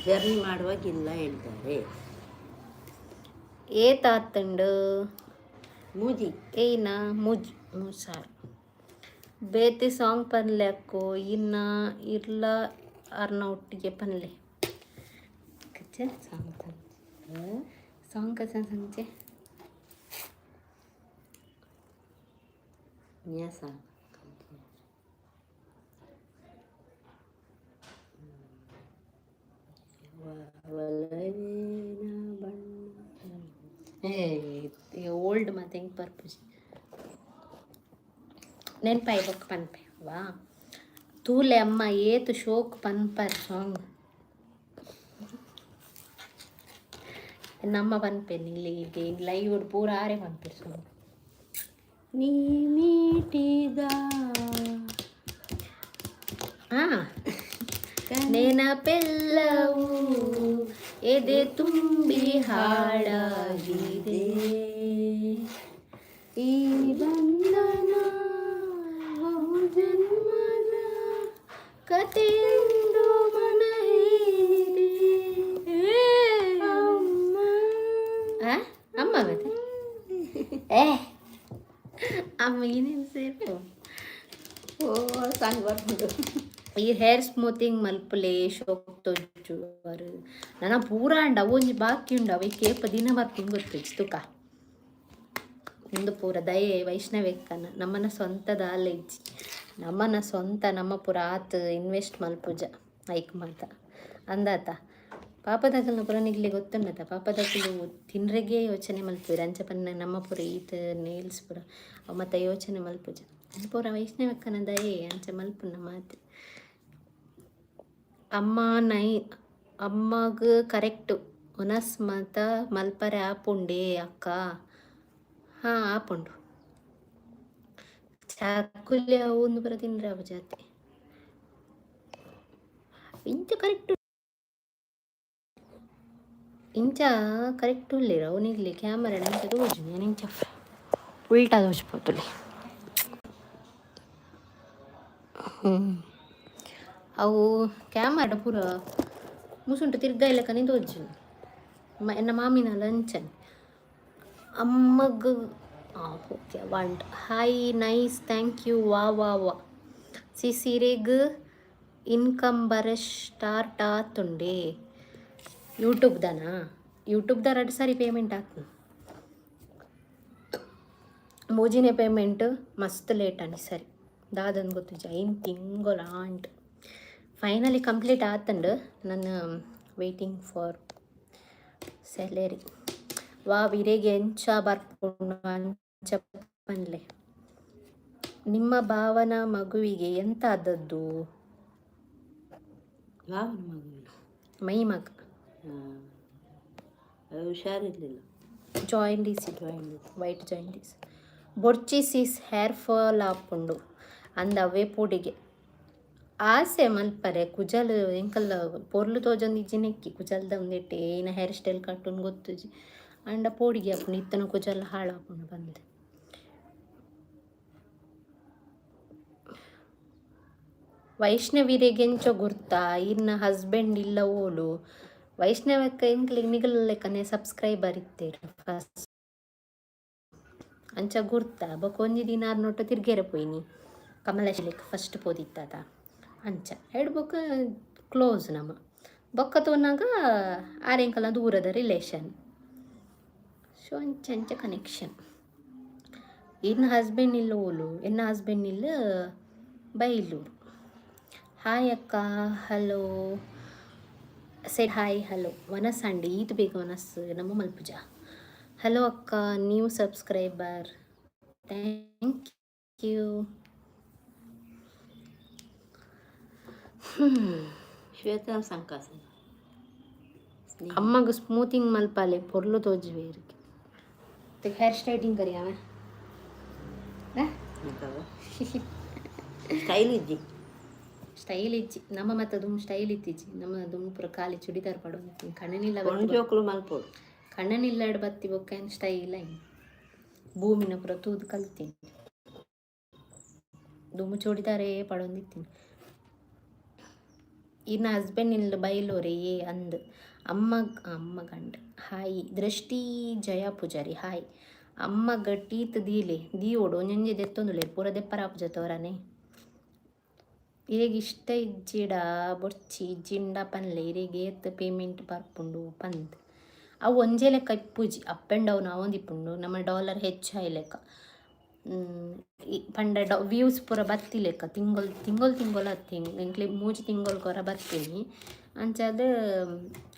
ಜರ್ನಿ ಮಾಡುವಾಗಿಲ್ಲ ಹೇಳಿದ್ದಾರೆ. ಏ ತಾತಂಡು? ಮೂಜಿ. ಏನ ಮುಜ್ ಮುಸಾರ್. ಬೇತೆ ಸಾಂಗ್ ಪನ್ಲೆ ಅಕ್ಕೋ. ಇನ್ನ ಇರ್ಲ ಅರ್ನ ಒಟ್ಟಿಗೆ ಪನ್ಲೆ. ಕಚ್ಚ ಸಾಂಗ್, ಸಾಂಗ್ ಕಚ್ಚ ಸಂಚೆ. ಸಾಂಗ್ ಒಲವಿನ ಬಣ್ಣ. ಏ, ಓಲ್ಡ್ ಮತ್ತೆ ಹೆಂಗೆ ಪರ್ಪುಜಿ. ನೆನ್ಪಾಯಿ ಬೊಕ್ಕ ಪನ್ಪೆ. ವಾ, ತೂಲೆ ಅಮ್ಮ, ಏತು ಶೋಕ್ ಪನ್ಪರ್ ಸಾಂಗ್. ನಮ್ಮ ಪನ್ಪೆನ್ ಇಲ್ಲಿ ಲೈವ್ ಪೂರ ಆರೆ ಪನ್ಪೆರ್ ಸಾಂಗ್. ನೀ ಮೀಟಿದ ಆ ನೆನಪೆಲ್ಲವೂ ಎದೆ ತುಂಬಿ ಹಾಡಾಗಿದೆ. ಈ ಬಂಧನ ಬಹು ಜನ್ಮದ ಕಥೆಯೆಂದು ಮನ ಹೇಳಿದೆ. ಅಮ್ಮ. ಆ? ಅಮ್ಮ ಮತ್ತೆ ಏ ಅಮ್ಮ, ಏನೇನು ಸೇರ್ಪು. ಓ ಸಾಂಗ್ ಬರ್ಬೋದು. ಈ ಹೇರ್ ಸ್ಮೂತಿಂಗ್ ಮಲ್ಪುಲೆ, ಶೋಕ್ ತೊಜ್ಜುವರು. ನನ್ನ ಪೂರ ಅಂಡ ಒಂಜಿ ಬಾಕಿ ಉಂಡು. ಅವೆ ಕೇಪ ದಿನ ಬರ್ಪುಂಡು ಗೊತ್ತುಜ್ಜಿ ತುಕ. ಉಂದು ಪೂರ ದಯೆ ವೈಷ್ಣವೆಕ್ಕನ. ನಮ್ಮನ ಸ್ವಂತ ದಾಲ ಇಜ್ಜಿ. ನಮ್ಮನ ಸ್ವಂತ ನಮ್ಮ ಪೂರ ಆತ್ ಇನ್ವೆಸ್ಟ್ ಮಲ್ಪುಜ ಐಕ್ ಮಾತ ಅಂದಾತ. ಪಾಪದಕಲ್ನ ಪೂರ ನಿಗ್ಲಿ ಗೊತ್ತುಂಡತ. ಪಾಪದಕುಲು ತಿನ್ರೆಗೆ ಯೋಚನೆ ಮಲ್ಪುವೆರ್. ಅಂಚ ಪನ್ನ ನಮ್ಮ ಪೂರ ಈತ್ ನೇಲ್ಸ್ ಪೂರ ಅವು ಮಾತ ಯೋಚನೆ ಮಲ್ಪುಜ. ಪೂರ ವೈಷ್ಣವಕ್ಕನ ದಯೆ. ಅಂಚ ಮಲ್ಪುನ ಮಾತೆ. ಅಮ್ಮ ನೈ ಅಮ್ಮಗ್ ಕರೆಕ್ಟ್ ಒನಸ್ ಮಾತ ಮಲ್ಪರೆ ಆಪುಂಡೆ ಅಕ್ಕ? ಹಾಂ, ಆಪುಂಡು. ಚಾಕುಲಿ ಅವು ಒಂದು ಪೂರ ತಿನ್ರೆ ಅವು ಜಾತಿ. ಇಂಚ ಕರೆಕ್ಟ್, ಇಂಚ ಕರೆಕ್ಟ್ ಉಲ್ಲೇರ ಅವು. ನಿಗ್ಲಿ ಕ್ಯಾಮರಾ ಅಂಚ ತೋಜುನಿ. ಯಾನ್ ಇಂಚ ಉಲ್ಟಾ ತೋಜ್ಪೋತುಲೆ. ಅವು ಕ್ಯಾಮರಾ ಪೂರ ಮುಸುಂಟು ತಿರ್ಗಾ ಲೆಕ್ಕನೆ ತೋಜುನಿ. ಎನ್ನ ಮಾಮಿನ ಲಂಚನ್ ಅಮ್ಮಗ್. Okay, want hi, nice, thank you. ವಾ ವಾ ವಾ. ಸಿ ಸೀರೆಗ್ ಇನ್ಕಮ್ ಬರ ಸ್ಟಾರ್ಟ್ ಆತುಂಡೆ ಯೂಟ್ಯೂಬ್ದನಾ? ಯೂಟ್ಯೂಬ್ದ ರಡ್ಡು ಸಾರಿ ಪೇಮೆಂಟ್ ಆತ್ನ. ಮೂಜಿನೇ ಪೇಮೆಂಟ್ ಮಸ್ತ್ ಲೇಟ್ ಆಂಡ್ ಸರಿ. ದಾದನ್ ಗೊತ್ತುಜಿ. 5 ತಿಂಗಳು ಆಂಟ್. Finally complete ಆತಂಡು. ನನ್ನ ವೇಟಿಂಗ್ ಫಾರ್ ಸ್ಯಾಲರಿ. ವಾ, ಇರೆಗೆ ಎಂಚ ಬರ್ಪುಂಡು ಅಂಚ ಪನ್ಲೆ. ನಿಮ್ಮ ಭಾವನ ಮಗುವಿಗೆ ಎಂತ ಆದದ್ದು? ಭಾವನ ಮಗುವಿಗೆ? ಮೈ ಮಗ. ಹಾಂ, ಹುಷಾರಿರ್ಲಿಲ್ಲ. ಜಾಂಡೀಸ್. ಜಾಂಡೀಸ್. White jaundice. ಬೊರ್ಚಿ ಸಿಸ್, ಹೇರ್ ಫಾಲ್ ಆಪುಂಡು ಅಂದ. ಅವೇ ಪೋಡಿಗೆ ಆಸೆ ಮಲ್ಪರೆ. ಕುಜಲ್ ಎಂಕಲ್ಲ ಪೊರ್ಲು ತೋಜೊಂದು ಇಜ್ಜಿನೆಕ್ಕಿ ಕುಜಲ್ದ ಒಂದಿಟ್ಟೆ ಏನ ಹೇರ್ ಸ್ಟೈಲ್ ಕಟ್ಟುನ್ ಗೊತ್ತುಜಿ. ಅಂಡ ಪೋಡಿಗೆ ಆಪುಂಡು. ಇತ್ತನ ಕುಜಲ್ ಹಾಳಾಪುಂಡು ಬಂದು. ವೈಷ್ಣವಿರೆಗೆಂಚ ಗುರ್ತಾ? ಇರ್ನ ಹಸ್ಬೆಂಡ್ ಇಲ್ಲ ಓಲು? ವೈಷ್ಣವಕ್ಕ ಎಂಕ್ಲೆಗ್ ನಿಗಲ್ ಲೆಕ್ಕನೆ ಸಬ್ಸ್ಕ್ರೈಬರ್ ಇತ್ತೆರ್ ಫಸ್ಟ್. ಅಂಚ ಗುರ್ತ. ಬೊಕ ಒಂಜಿ ದಿನ ಆರ್ನೊಟ್ಟು ತಿರ್ಗೆರೆ ಪೋಯಿನಿ. ಕಮಲೇಶ್ ಫಸ್ಟ್ ಪೋದಿತ್ತಾತ. ಅಂಚ ಎಡ್ ಬೊಕ ಕ್ಲೋಸ್ ನಮ. ಬೊಕ್ಕ ತೋನಾಗ ಆರ್ ಎಂಕಲ್ನ ದೂರದ ರಿಲೇಷನ್. ಸೊ ಅಂಚ ಅಂಚ ಕನೆಕ್ಷನ್. ಇರ್ನ ಹಸ್ಬೆಂಡ್ ಇಲ್ಲ ಓಲು? ಎನ್ನ ಹಸ್ಬೆಂಡ್ ಇಲ್ಲ ಬೈಲೂರು. ಹಾಯ್ ಅಕ್ಕ, ಹಲೋ ಸೆಡ್ ಹಾಯ್, ಹಲೋ. ವನಸ್ ಅಂಡಿ. ಈತ್ ಬೇಗ ವನಸ್ ನಮ್ಮ ಮಲ್ಪುಜ. ಹಲೋ ಅಕ್ಕ, new subscriber, thank you. Shweta ಸಂಕಾಸ. ಅಮ್ಮಗ್ ಸ್ಮೂತಿಂಗ್ ಮಲ್ಪಾಲೆ, ಪೊರ್ಲು ತೋಜುವೇರ್. ಹೇರ್ ಸ್ಟ್ರೈಟಿಂಗ್ ಕರಿ ಅವ. ಸ್ಟೈಲ್ ಇಜ್ಜಿ. ಸ್ಟೈಲ್ ಇಜ್ಜಿ. ನಮ್ಮ ಮತ್ತೆ ದುಮ್ ಸ್ಟೈಲ್ ಇತ್ತಿಜ್ಜಿ. ನಮ್ಮ ದುಮ್ ಪೂರ ಖಾಲಿ ಚುಡಿದಾರ್ ಪಾಡೊಂದು ಕಣ್ಣನಿಲ್ಲ. ಪೊಣ್ಣು ಜೋಕುಲು ಮಲ್ಪೊಡು. ಕಣ್ಣನಿಲ್ಲಾಡ್ ಬತ್ತಿ ಬೊಕ್ಕ ಏನು ಸ್ಟೈಲ್ ಐನ್. ಭೂಮಿನ ಪೂರ ತೂದು ಕಲ್ತೀನಿ. ದುಮ್ಮು ಚೂಡಿದಾರೇ ಪಾಡೊಂದಿತ್ತೀನಿ. ಇನ್ನ ಹಸ್ಬೆಂಡ್ ಇಲ್ ಬೈಲೋರೆ ಏ ಅಂದ್ ಅಮ್ಮ ಅಮ್ಮ ಗಂಡ. ಹಾಯ್ ದೃಷ್ಟಿ ಜಯ ಪೂಜಾರಿ, ಹಾಯ್. ಅಮ್ಮಗ ಟೀತ್ ದೀಲೆ ದೀವೊಡು. ಒಂಜೊಂಜಿ ದೆತ್ತೊಂದುಲ್ಲೆರ್ ಪೂರ ದೆಪ್ಪರ ಆಪುಜ ತೋರನೆ. ಇರೆಗ್ ಇಷ್ಟ ಇಜ್ಜಿಡ ಬೊರ್ಚಿ, ಇಜ್ಜಿಂಡ ಪನ್ಲೆ. ಇರೆಗ್ ಏತ್ ಪೇಮೆಂಟ್ ಬರ್ಪುಂಡು ಪಂದ್. ಅವು ಒಂಜೇ ಲೆಕ್ಕ ಇಪ್ಪುಜಿ, ಅಪ್ ಆ್ಯಂಡ್ ಡೌನ್ ಆವೊಂದಿಪ್ಪುಂಡು. ನಮ್ಮ ಡಾಲರ್ ಹೆಚ್ಚಾಯಿ ಲೆಕ್ಕ ಪಂಡ ವ್ಯೂಸ್ ಪೂರ ಬತ್ತಿ ಲೆಕ್ಕ ತಿಂಗೊಲ್ ತಿಂಗೊಲ್ ತಿಂಗೊಲ್ ಅತ್ತಿ ಎಂಕ್ಲೆ 3 ತಿಂಗೊಲ್ ಕೊರ ಬರ್ಪಿನಿ. ಅಂಚಾದ್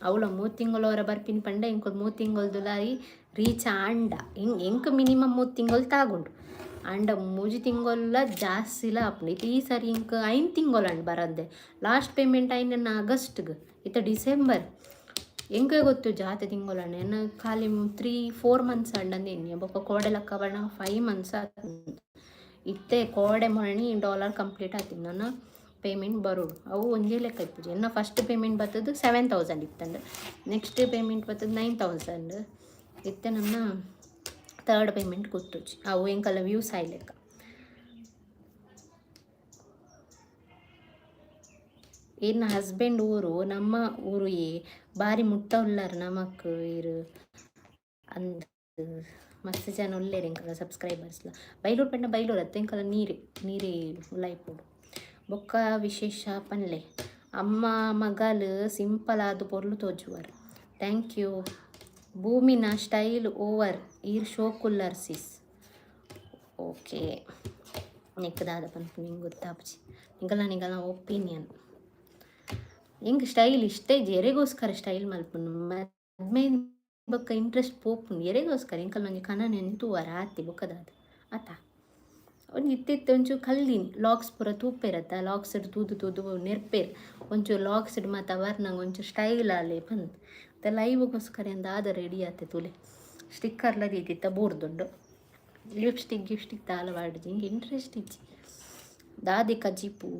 ಅವ್ಲ 3 ತಿಂಗೊಲ್ ವರ ಬರ್ಪಿನಿ ಪಂಡ ಎಂಕುಲು 3 ತಿಂಗೊಲ್ದುಲಾಯಿ ರೀಚ್ ಆಂಡ ಎಂಕ್ ಎಂಕ್ ಮಿನಿಮಮ್ 3 ತಿಂಗೊಲ್ ತಾಗುಂಡು. ಆಂಡ 3 ತಿಂಗೊಲ್ಲ ಜಾಸ್ತಿಲ ಆಪುಂಡು. ಇತ್ತೆ ಈ ಸರಿ ಎಂಕ್ 5 ತಿಂಗೊಲ್ ಆಂಡ್ ಬರಂದೆ. ಲಾಸ್ಟ್ ಪೇಮೆಂಟ್ ಆಯಿನ ಆಗಸ್ಟ್ಗ್, ಇತ್ತೆ ಡಿಸೆಂಬರ್. ಎಂಕೆ ಗೊತ್ತು ಜಾತೆ ತಿಂಗೊಲ್ ಆಂಡ್. ಎನ್ನ ಖಾಲಿ 3-4 ಮಂತ್ಸ್ ಆಂಡಂದು ಎನ್ನಿಯೆ. ಬೊಕ್ಕ ಕೋಡೆ ಲೆಕ್ಕ ಬನ್ನಗ 5 ಮಂತ್ಸ್ ಆತುಂಡು. ಇತ್ತೆ ಕೋಡೆ ಮೊಣಿ ಡಾಲರ್ ಕಂಪ್ಲೀಟ್ ಆತಿನಿ. ನನ್ನ ಪೇಮೆಂಟ್ ಬರೋಡು. ಅವು ಒಂಜೇ ಲೆಕ್ಕ ಇಪ್ಪುಜಿ. ಎನ್ನ ಫಸ್ಟ್ ಪೇಮೆಂಟ್ ಬತ್ತದು 7,000 ಇತ್ತಂಡ್, ನೆಕ್ಸ್ಟ್ ಪೇಮೆಂಟ್ ಬತ್ತದು 9,000. ಇತ್ತೆ ನನ್ನ ತರ್ಡ್ ಪೇಮೆಂಟ್ ಗೊತ್ತುಜಿ. ಅವು ಎಂಕಲ್ಲ ವ್ಯೂಸ್ ಆಯಿ ಲೆಕ್ಕ. ಇರ್ನ ಹಸ್ಬೆಂಡ್ ಊರು ನಮ್ಮ ಊರು ಏ ಬಾರಿ ಮುಟ್ಟ ಉಲ್ಲಾರ್ ನಮಕ್ ಇರು ಅಂದ್. ಮಸ್ತ್ ಜನ ಉಲ್ಲೆರ್ ಎಂಕಲ್ನ ಸಬ್ಸ್ಕ್ರೈಬರ್ಸ್ಲ. ಬೈಲೂರು ಪಂಡ ಬೈಲೂರು ಅತ್ತ, ಎಂಕಲ್ನ ನೀರೆ ನೀರೇ ಉಲಾಯಿಪೊಡು. ಬೊಕ್ಕ ವಿಶೇಷ ಪನ್ಲೆ. ಅಮ್ಮ ಮಗಲ್ ಸಿಂಪಲ್ ಆದ್ ಪೊರ್ಲು ತೋಜುವರ್, thank you. ಭೂಮಿನ ಸ್ಟೈಲ್ ಓವರ್, ಈರ್ ಶೋಕುಲ್ಲರ್ ಸಿಸ್. ಓಕೆ, ನೆಕ್ ದಾದ ಪನ್ಪುನ ಎಂಕ್ ಗೊತ್ತಾಪುಜಿ. ನಿಕಲ್ನ ನಿಕಲ್ನ ಒಪಿನಿಯನ್. ಎಂಕ್ ಸ್ಟೈಲ್ ಇಷ್ಟ ಇಜ್ಜಿ. ಎರೆಗೋಸ್ಕರ ಸ್ಟೈಲ್ ಮಲ್ಪುನು? ಮದ್ಮೆ ಬೊಕ್ಕ ಇಂಟ್ರೆಸ್ಟ್ ಪೋಪುಂಡು. ಎರೆಗೋಸ್ಕರ? ಎಂಕಲ್ನ ಒಂಜಿ ಕನನ್ ತೂವರ ಆತಿ. ಬೊಕ್ಕ ದಾದ ಅತ? ಒಂಜಿ ಇತ್ತೆ ಇತ್ತೆ ಒಂಚೂರು ಕಲ್ದಿನಿ. ಲಾಕ್ಸ್ ಪೂರ ತೂಪೆರತ್ತ, ಲಾಕ್ಸ್ ತೂದು ತೂದು ನೆರ್ಪೇರ್. ಒಂಚೂರು ಲಾಕ್ಸ್ ಮಾತ ವರ್ನಂಗ್ ಒಂಚೂರು ಸ್ಟೈಲ್ ಆಲೆ ಪಂದ್. ಮತ್ತೆ ಲೈವ್ಗೋಸ್ಕರ ದಾದ ರೆಡಿ ಆತೆ ತೂಲೆ. ಸ್ಟಿಕ್ಕರ್ಲ ದೀದಿತ್ತ ಬೂರ್ದುಂಡು. ಲಿಪ್ಸ್ಟಿಕ್ ಗಿಪ್ಸ್ಟಿಕ್ ದಾಲ ಪಾಡುಜಿ, ಇಂಕ್ ಇಂಟ್ರೆಸ್ಟ್ ಇಜ್ಜಿ. ದಾದೆ ಕಜಿಪು?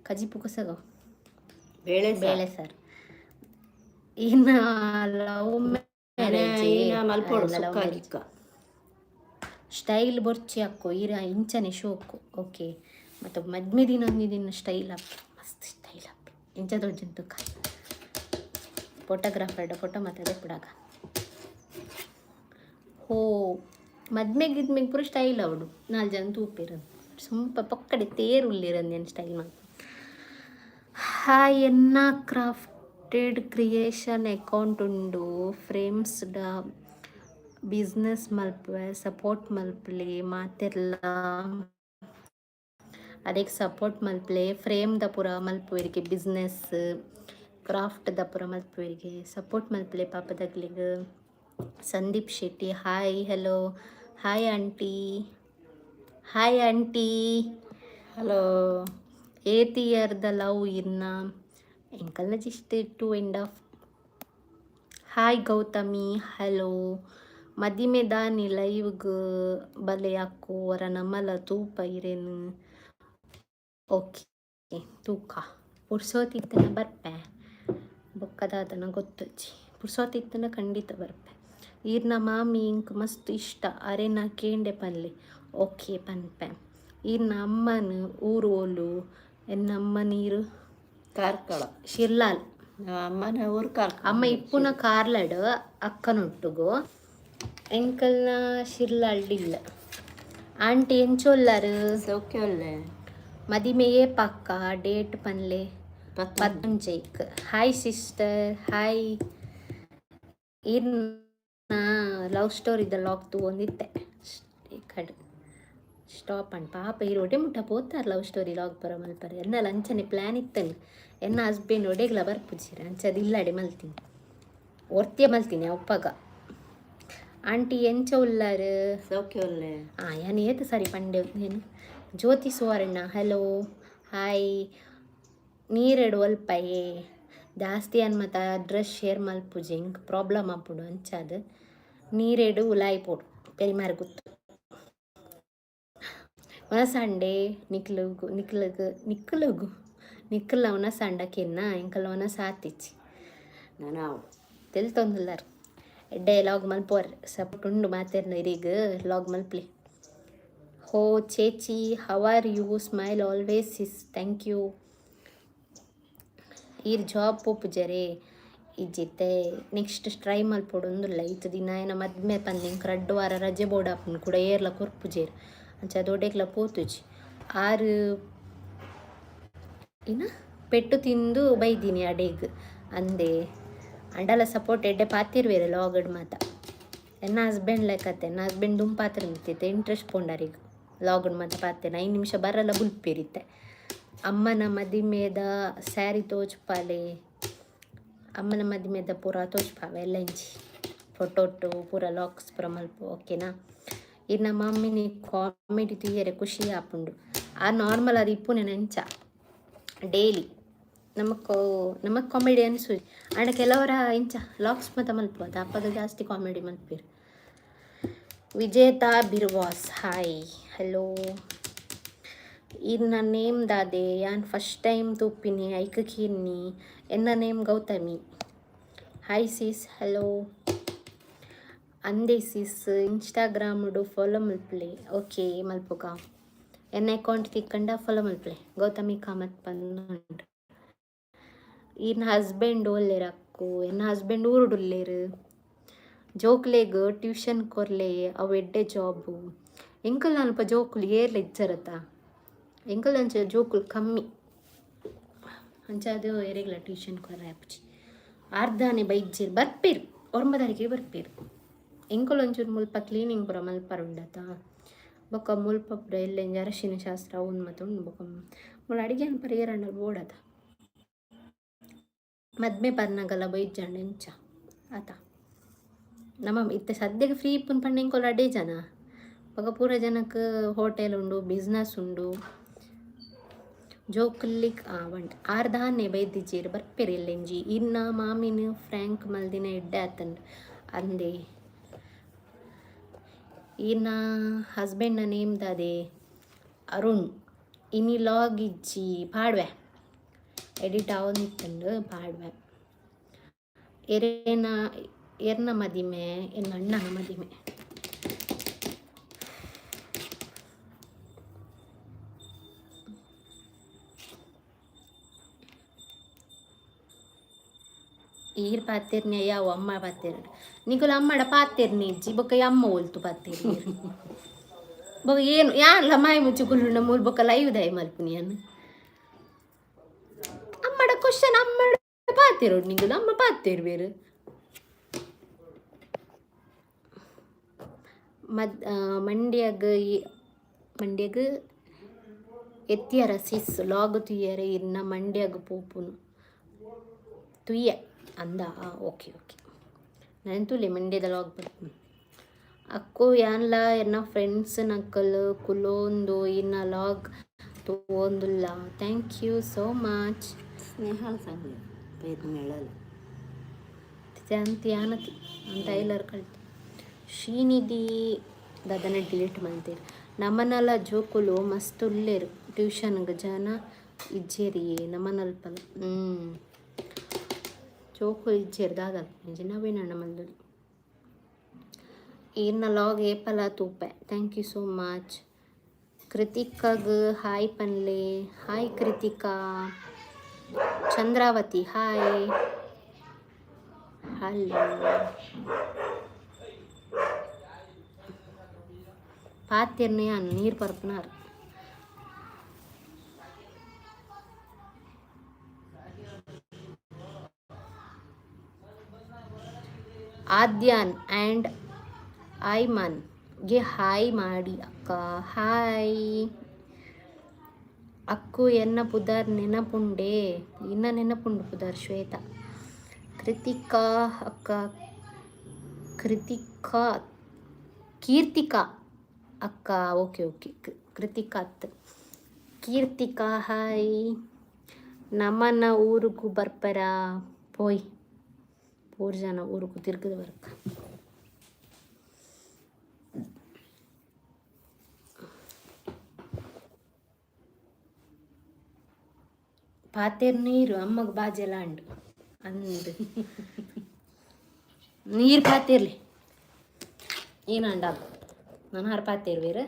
ಕಜಿಪು ಕೊಸಗ. ಬೇಳೆ. ಬೇಳೆ ಸಾರು. ಇನ್ನ ಲವ್ ಮ್ಯಾರೇಜ್? ಮಲ್ಪೊಡು. ಲವ್ ಸುಕ್ಕ ಮ್ಯಾರೇಜ್. ಗಿಕ್ಕ. ಸ್ಟೈಲ್ ಬೊರ್ಚಿ ಅಕ್ಕೋ, ಈರ ಇಂಚನೆ ಶೋಕು. ಓಕೆ, ಮತ್ತು ಮದ್ಮೆ ದಿನ ಒಂಜಿ ದಿನ ಸ್ಟೈಲ್ ಅಪ್ಪೆ, ಮಸ್ತ್ ಸ್ಟೈಲ್ ಅಪ್ಪೆ. ಇಂಚ ತೋಜುಂಡು ತುಕ. ಫೋಟೋಗ್ರಾಫರ್ ಫೋಟೋ ಮತ್ತೆ ದೆಪ್ಪುಡಾಗ. ಹೋ, ಮದ್ಮೆ ಗಿದ್ಮೆಗ್ ಪೂರ ಸ್ಟೈಲ್ ಅವಡು, ನಾಲ್ ಜನ ತೂಪೆರ್. ಸುಂಪ ಪೊಕ್ಕಡೆ ತೇರ್ ಉಲ್ಲೆರ್ ಸ್ಟೈಲ್ ಮಲ್ಪು. ಹಾಯ್, ಎನ್ನ ಕ್ರಾಫ್ಟೆಡ್ ಕ್ರಿಯೇಷನ್ ಅಕೌಂಟ್ ಉಂಡು. ಫ್ರೇಮ್ಸ್ ಡ ಬಿಸ್ನೆಸ್ ಮಲ್ಪುವೆ. ಸಪೋರ್ಟ್ ಮಲ್ಪಲೆ ಮಾತೆರ್ಲ. ಅದಕ್ಕೆ ಸಪೋರ್ಟ್ ಮಲ್ಪಲೆ. ಫ್ರೇಮ್ ದ ಪೂರ ಮಲ್ಪುವೆರಿಗೆ, ಬಿಸ್ನೆಸ್ ಕ್ರಾಫ್ಟ್ ದ ಪೂರ ಮಲ್ಪುವೆರಿಗೆ ಸಪೋರ್ಟ್ ಮಲ್ಪಲೆ ಪಾಪದಗ್ಲಿಗ್. Sandeep Shetty, hi, hello, hi aunty, hi aunty. Hello. ಏತ್ ಇಯರ್ದ ಲವ್ ಇರ್ನ? ಎಂಕಲ್ನ just 2.5. Hi Gautami, hello. ಮದಿಮೆ ದಾನಿ ಲೈವ್ಗ್ ಬಲೆ ಅಕ್ಕೋ, ಒರ ನಮಲ ತೂಪ ಇರೇನು. ಓಕೆ, ತೂಕ, ಪುರ್ಸೋತಿತ್ತನ ಬರ್ಪೆ. ಬೊಕ್ಕ ದಾದನ ಗೊತ್ತುಜ್ಜಿ. ಪುರ್ಸೋತಿತ್ತನ ಖಂಡಿತ ಬರ್ಪೆ. ಈರ್ನ ಮಾಮಿ ಇಂಕ್ ಮಸ್ತ್ ಇಷ್ಟ, ಅರೆನ ಕೇಂಡೆ ಪನ್ಲೆ. ಓಕೆ, ಪನ್ಪೆ. ಈರ್ನ ಅಮ್ಮನ ಊರು ಓಲು? ಎನ್ನ ಅಮ್ಮನ ಈರು ಕಾರ್ಕಳ. ಶಿರ್ಲಾಲ್. ನಮ್ಮ ಅಮ್ಮನ ಊರು ಕಾರ್ಕಳ. ಅಮ್ಮ ಇಪ್ಪುನ ಕಾರ್ಲಡ್ ಅಕ್ಕನೊಟ್ಟುಗು. ಎಂಕಲ್ನ ಶಿರ್ಲಾಲ್ಡಿಲ್ಲ. ಆಂಟಿ ಎಂಚೊಲ್ಲಾರು? ಸೌಖ್ಯ ಒಲ್ಲೆ. ಮದಿಮೆಯೇ ಪಕ್ಕ ಡೇಟ್ ಪನ್ಲೆ. 19. 19ಕ್. Hi sister, hi. ಇರ್ನ ಲವ್ ಸ್ಟೋರಿದ ಲಾಗ್ ತೂವೊಂದಿತ್ತೆ. ಈ ಕಡೆ ಸ್ಟಾಪ್ ಅಂಡ್ ಪಾಪ ಇರು ಒಡೆ ಮುಟ್ಟ ಪೋತಾರ ಲವ್ ಸ್ಟೋರಿ ಲಾಗ್ ಬರೋ ಮಲ್ಪರೆ. ಎನ್ನಲ ಅಂಚನೆ ಪ್ಲ್ಯಾನ್ ಇತ್ತಂಗೆ. ಎನ್ನ ಹಸ್ಬೆಂಡ್ ಒಡೆಗ್ಲ ಬರ್ಪುಜಿರ, ಅಂಚದ ಇಲ್ಲಾಡೆ ಮಲ್ತೀನಿ, ಒರ್ತಿಯ ಮಲ್ತೀನಿ ಅಪ್ಪಾಗ. ಆಂಟಿ ಎಂಚ ಉಲ್ಲಾರು? ಸೌಖ್ಯ ಒಲ್ಲೆ. ಯಾನ್ ಏತ್ ಸರಿ ಪಂಡೆ ಏನು. ಜ್ಯೋತಿ ಸುವರ್ಣ ಹಲೋ ಹಾಯ್. ನೀರೆಡ್ ಒಲ್ಪಯೇ ಜಾಸ್ತಿ ಅನ್ಮತ ಅಡ್ರೆಸ್ ಶೇರ್ ಮಲ್ಪುಜಿ, ಎಂಕ್ ಪ್ರಾಬ್ಲಮ್ ಆಪುಂಡು. ಅಂಚಾದ್ ನೀರೆಡ್ ಉಲಾಯಿ ಪೋಡು ಪೆರಿಮಾರ್ ಗುತ್ತು ಸಂಡೆ ನಿಕ್ಲುಗು ನಿಕ್ಲುಗು ನಿಕ್ಲುಗು ನಿಕ್ಕಲ ಉನಸಾಂಡ ಕೆನ್ನ ಎಂಕಲ ಉನಸ ಆತಿಚ್ಚಿ. ನಾನು ತೆಲ್ತೊಂದುಲ್ಲಾರ್. ಎಡ್ಡೆ ಲಾಗ್ ಮಲ್ಪುವರ್, ಸಪೋರ್ಟ್ ಉಂಡು ಮಾತೆರ್ನ ಇರಿಗ್. ಲಾಗ್ ಮಲ್ಪ್ಲೆ. ಹೋ ಚೇಚಿ, how are you? Smile always sis. Thank you. ಈರ್ ಜಾಬ್ ಪೋಪುಜರೆ? ಇಜ್ಜಿತ್ತೆ, ನೆಕ್ಸ್ಟ್ ಟ್ರೈ ಮಲ್ಪೊಡು ಉಂದುಲ್ಲ. ಇತ್ತು ದಿನ ಏನ ಮದ್ಮೆ ಪಂದ್ ಎಂಕ್ 2 ವಾರ ರಜೆ ಬೋಡಾಪುಂಡು, ಕೂಡ ಏರ್ಲ ಕೊರ್ಪುಜೆರ್. ಅಂಚ ದೊಡ್ಡೆಗ್ಲ ಪೋತುಜಿ. ಆರು ಇನ್ನ ಪೆಟ್ಟು ತಿಂದು ಬೈದಿನಿ ಅಡೆಗ್ ಅಂದೆ. ಅಂಡಲ ಸಪೋರ್ಟ್ ಎಡ್ಡೆ ಪಾತಿರ್ವೇರೆ ಲಾಗಡ್ ಮಾತ. ಎನ್ನ ಹಸ್ಬೆಂಡ್ ಲೆಕ್ಕತ್ತೆ, ಎನ್ನ ಹಸ್ಬೆಂಡ್ ದುಂಬು ಪಾತ್ರ ಇಂಟ್ರೆಸ್ಟ್ ಪೋಂಡಾರಿಗ್ ಲಾಗಡ್ ಮಾತ ಪಾತೆನ 5 ನಿಮಿಷ ಬರಲ್ಲ ಬುಲ್ಪೇರಿತ್ತೆ. ಅಮ್ಮನ ಮದಿಮೆದ ಸ್ಯಾರಿ ತೋಜ್ಪಾಲೆ. ಅಮ್ಮನ ಮದಿಮೆದ ಪೂರ ತೋಜ್ಪಾವೆ ಎಲ್ಲ ಇಂಚಿ ಫೋಟೋಟು ಪೂರ ಲಾಕ್ಸ್ ಪೂರ ಮಲ್ಪು, ಓಕೆನಾ? ಇನ್ನು ಮಮ್ಮಿನಿ ಕಾಮಿಡಿ ತೂಯರೆ ಖುಷಿ ಆಪುಂಡು. ಆ ನಾರ್ಮಲ್ ಅದು ಇಪ್ಪುನೆ ಅಂಚ ಡೈಲಿ ನಮಕ್ ನಮಕ್ ಕಾಮಿಡಿ ಅನ್ಸು. ಆಂಡ ಕೆಲವರ ಇಂಚ ಲಾಕ್ಸ್ ಮಾತ ಮಲ್ಪು ಅದು ಅಪ್ಪಗ ಜಾಸ್ತಿ ಕಾಮಿಡಿ ಮಲ್ಪೇರು. ವಿಜೇತಾ ಬಿರ್ವಾಸ್ ಹಾಯ್ ಹಲೋ. ಇನ್ನ ನೇಮ್ ದಾದೆ? ಯಾನ್ ಫಸ್ಟ್ ಟೈಮ್ ತೂಪಿನಿ, ಐಕ್ ಕೀರ್ನಿ. ಎನ್ನ ನೇಮ್ ಗೌತಮಿ. ಹಾಯ್ ಸಿಸ್, ಹಲೋ ಅಂದೆ ಸಿಸ್. ಇನ್ಸ್ಟಾಗ್ರಾಮುಡು ಫಾಲೋ ಮಲ್ಪಲೆ. ಓಕೆ, ಮಲ್ಪುಗ. ಎನ್ನ ಅಕೌಂಟ್ ತಿಕ್ಕಂಡ ಫಾಲೋ ಮಲ್ಪಲೆ, ಗೌತಮಿ ಕಾಮತ್ ಪಂದ್. ಈರ್ನ ಹಸ್ಬೆಂಡ್ ಒಲ್ಲೆರ್ ಅಕ್ಕು? ಎನ್ನ ಹಸ್ಬೆಂಡ್ ಊರುಡುಲ್ಲೇರು. ಜೋಕ್ಲೆಗ್ ಟ್ಯೂಷನ್ ಕೊರ್ಲೆ, ಅವು ಎಡ್ಡೆ ಜಾಬು. ಎಂಕಲ್ ಅಲ್ಪ ಜೋಕುಲು ಏರ್ಲ ಇಜ್ಜರತ, ಎಂಕಲ್ ಅಂಚ ಜೋಕುಲು ಕಮ್ಮಿ. ಅಂಚಾದ್ ಎರೆಗ್ಲ ಟ್ಯೂಷನ್ ಕೊರ್ರೆ ಆಪುಜಿ. ಅರ್ಧಾನೆ ಬೈಜ್ಜೆರ್, ಬರ್ಪೇರು, 9 ತಾರೀಕಿಗೆ ಬರ್ಪೇರು. ಎಂಕುಲು ಒಂಚೂರು ಮುಲ್ಪ ಕ್ಲೀನಿಂಗ್ ಪೂರ ಮಲ್ಪರುಂಡತ. ಬೊಕ್ಕ ಮುಲ್ಪ ಪೂರ ಎಲ್ಲೆಂಜಿ ಅರಶಿನ ಶಾಸ್ತ್ರ ಅವು ಮಾತ ಉಂಡು. ಬೊಕ್ಕ ಮುಲ್ಲ ಅಡಿಗೆ ಅನ್ಪರ ಏರಂಡ ಬೋಡತ. ಮದ್ಮೆ ಪರ್ನಗಲ ಬೈಜ್ಜಂಡ ಎಂಚ ಆತ? ನಮ್ಮ ಇತ್ತೆ ಸದ್ಯಕ್ಕೆ ಫ್ರೀ ಇಪ್ಪುನ್ ಪಂಡ ಎಂಕುಲು ಅಡೇ ಜನ. ಬೊಕ ಪೂರ ಜನಕ್ಕೆ ಹೋಟೆಲ್ ಉಂಡು, ಬಿಸ್ನೆಸ್ ಉಂಡು. ಜೋಕುಲ್ಲಿಕ್ ಒಂಟ್ ಆರ್ ದಾನೆ ಬೈದಿಜ್ಜೆರ್, ಬರ್ಪೆರ್ ಎಲ್ಲೆಂಜಿ. ಇನ್ನ ಮಾಮಿನ ಫ್ರ್ಯಾಂಕ್ ಮಲ್ದಿನ ಎಡ್ಡೆ ಆತಂಡ್ ಅಂದೆ. ಈರ್ನ ಹಸ್ಬೆಂಡ್ನ ನೇಮ್ ದಾದೆ? ಅರುಣ್. ಇನಿ ಲಾಗ್ ಇಜ್ಜಿ? ಪಾಡ್ವೆ, ಎಡಿಟ್ ಆವೊಂದಿತ್ತುಂಡು, ಪಾಡ್ವೆ. ಎರೇನ ಎರ್ನ ಮದಿಮೆ? ಎನ್ನ ಅಣ್ಣನ ಮದಿಮೆ. ಈರ್ ಪಾತೆರ್ನೆ ಯಾವು ಅಮ್ಮ ಪಾತೆರ್. ನಿಕುಲು ಅಮ್ಮಡ ಪಾತೆರ್ನೆ ಇಜ್ಜಿ. ಬೊಕ್ಕ ಅಮ್ಮ ಒಲ್ತು ಪಾತೆರ್? ಬೊಕ್ಕ ಏನು ಯಾನ್ಲ ಮಾಯಿ ಮುಚ್ಚು ಕುಲ್ಲುಂಡ ಮೂಲು? ಬೊಕ್ಕ ಲೈವ್ ದಾಯಿ ಮಲ್ಪುನಿ ಯಾನ್? ಅಮ್ಮಡ ಕ್ವಶನ್, ಅಮ್ಮಡ ಪಾತೆರೋಡು ನಿಕುಲು. ಅಮ್ಮ ಪಾತೆರ್ವೆರ್. ಮದ್ ಮಂಡ್ಯಗ್ ಮಂಡ್ಯಗ್ ಎತ್ತಿಯರ ಸಿಸ್? ಲಾಗ್ ತುಯ್ಯರೆ ಇನ್ನ ಮಂಡ್ಯಗ್ ಪೋಪುನು ತುಯ್ಯ ಅಂದ. ಓಕೆ ಓಕೆ, ನಾನು ತೂಲೆ ಮಂಡ್ಯದ ಲಾಗ್ ಬರ್ಪುನು. ಅಕ್ಕು ಯಾನ್ಲ ಎನ್ನ ಫ್ರೆಂಡ್ಸ್ ನಕಲ್ ಕುಲೋಂದು ಇನ್ನ ಲಾಗ್ ತೂವೊಂದುಲ್ಲ. Thank you so much. Snehal Sangle ಪೇದ್ ಮೇಳಲ್ಲ. ಅಂತ ಯಾನತಿ ಅಂತ ಎಲ್ಲರೂ ಕಲ್ತು. ಶ್ರೀನಿಧಿ ದಾದನ ಡಿಲೀಟ್ ಮಲ್ತೇರ್. ನಮನಲ ಜೋಕುಲು ಮಸ್ತ್ ಉಲ್ಲೇರು, ಟ್ಯೂಷನ್ಗೆ ಜನ ಇಜ್ಜೇರಿಯೇ ನಮನಲ್ಪಲ. ಜೋಕುಲು ಇಜ್ಜೇರ್ ದಾದ ನವೀನಣ್ಣ ಮಲ್ದೊಲಿ. ಈರ್ನ ಲಾಗ್ ಏಪಲ ತೂಪೆ. Thank you so much. ಕೃತಿಕಾಗ್ hi ಪನ್ಲೆ. Hi Krithika. Chandravati hi hello. ಪಾತೆರ್ನೆ ಯಾನ್, ನೀರು ಪರ್ಪುನಾರ್. ಆದ್ಯಾನ್ ಆ್ಯಂಡ್ ಐಮನ್ ಗೆ ಹಾಯ್ ಮಾಡಿ ಅಕ್ಕ. ಹಾಯ್ ಅಕ್ಕು. ಎನ್ನ ಪುದರ್ ನೆನಪುಂಡೆ? ಇನ್ನ ನೆನಪುಂಡು. ಪುದರ್ ಶ್ವೇತಾ. ಕೃತಿಕಾ ಅಕ್ಕ, ಕೃತಿಕಾ. Keerthika ಅಕ್ಕ. ಓಕೆ ಓಕೆ, ಕೃತಿಕಾ ಅತ್, ಕೀರ್ತಿಕಾ. ಹಾಯ್. ನಮ್ಮನ್ನ ಊರಿಗೂ ಬರ್ಪರ ಪೋಯ್ ಪೂರ್ ಜನ ಊರಿಗೂ ತಿರ್ಗದ ಬರ್ಕ. ಪಾತೆರ್ ನೀರು ಅಮ್ಮಗ್ ಬಾಜೆಲ ಅಂಡು ಅಂದು ನೀರು ಪಾತಿರ್ಲಿ ಏನಂಡ ನಾನು ಹಾರು ಪಾತಿರ್ವೀರ.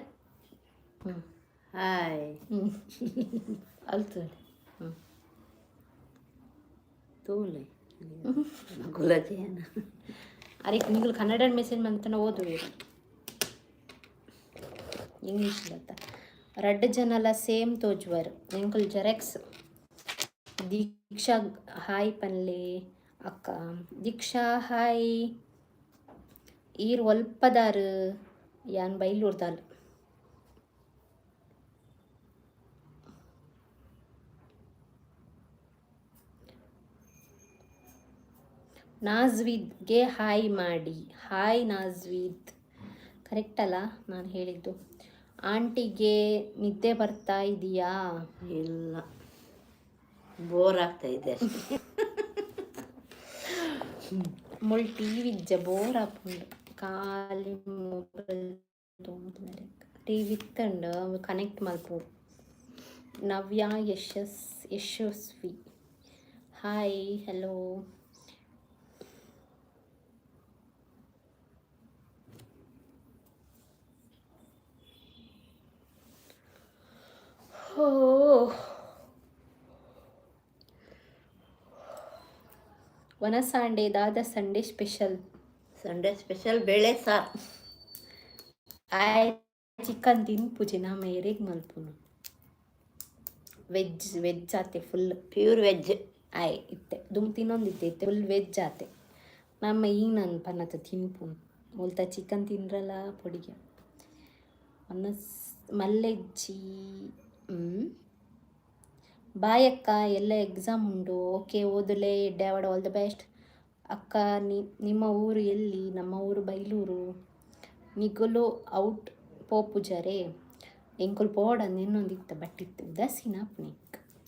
ಹ್ಞೂ. ಹಾಯ್. ಹ್ಞೂ, ಅಲ್ತು. ಹ್ಞೂ. ತೂಲೆ ಗುಲಾಜಿಯನ. ಅದಕ್ಕೆ ನೀವು ಕನ್ನಡ ಮೆಸೇಜ್ ಮಂತನ ಓದುವೀರು, ಇಂಗ್ಲೀಷ್ ಲತ್ತ. ರಡ್ಡ್ ಜನಲ ಸೇಮ್ ತೋಜುವರು, ಎಂಕುಲ್ ಜೆರಾಕ್ಸ್. ದೀಕ್ಷಾ ಹಾಯ್ ಪನ್ಲೆ ಅಕ್ಕ. ದೀಕ್ಷಾ ಹಾಯ್. ಈರ್ ಒಲ್ಪದಾರು? ಯಾನ್ ಬೈಲೂರ್ದಾಲ್. ನಾಜ್ವಿದ್ಗೆ ಹಾಯ್ ಮಾಡಿ. ಹಾಯ್ ನಾಜ್ವಿದ್. ಕರೆಕ್ಟ್ ಅಲ್ಲ ನಾನು ಹೇಳಿದ್ದು? ಆಂಟಿಗೆ ನಿದ್ದೆ ಬರ್ತಾ ಇದೆಯಾ? ಇಲ್ಲ, ಬೋರ್ ಆಗ್ತಾ ಇದೆ ಅಷ್ಟೇ. ಮುಳ್ ಟಿವಿ ಇಜ್ಜ, ಬೋರ್ ಆಪುಂಡು ಖಾಲಿ ಮೊಬೈಲ್. ಟಿವಿ ಇತ್ತಂಡ ಕನೆಕ್ಟ್ ಮಲ್ಪೊಡು. ನವ್ಯ ಯಶಸ್ ಯಶಸ್ವಿ ಹಾಯ್, ಹಲೋ. ಹೋ, ವನಸಾಂಡೆ ದಾದ Sunday special? Sunday special ಬೇಳೆ ಸಾರು. ಆಯ್ ಚಿಕನ್ ತಿನ್ಪುಜಿ ನಮ್ಮ ಏರಿಗ್ ಮಲ್ಪುನು. ವೆಜ್ ವೆಜ್ ಆತೆ full. Pure veg. ಆಯ್ ಇತ್ತೆ ದುಮ್ ತಿನ್ನೊಂದಿತ್ತೆ, ಇತ್ತೆ ಫುಲ್ ವೆಜ್ ಆತೆ. ನಮ್ಮ ಈ ನನ್ನ ಪನ್ನತ ತಿನ್ಪುನು ಮುಲ್ತ ಚಿಕನ್ ತಿನ್ರಲ್ಲ ಪೊಡಿಗೆ ಮನಸ್ ಮಲ್ಲೆಜ್ಜಿ. ಹ್ಞೂ, ಬಾಯ್ ಅಕ್ಕ, ಎಲ್ಲ ಎಕ್ಸಾಮ್ ಉಂಡು. ಓಕೆ, ಓದಲೇ ಎಡ್ಡೆ. All the best ಅಕ್ಕ. ನಿಮ್ಮ ಊರು ಎಲ್ಲಿ? ನಮ್ಮ ಊರು ಬೈಲೂರು. ನಿಗುಲು ಔಟ್ ಪೋಪುಜರೆ? ಎಂಕುಲು ಪೋಡಂದು ಇನ್ನೊಂದಿತ್ತ, ಬಟ್ ಇತ್ತು ಉದಾಸೀನ ಆಪುನಿ.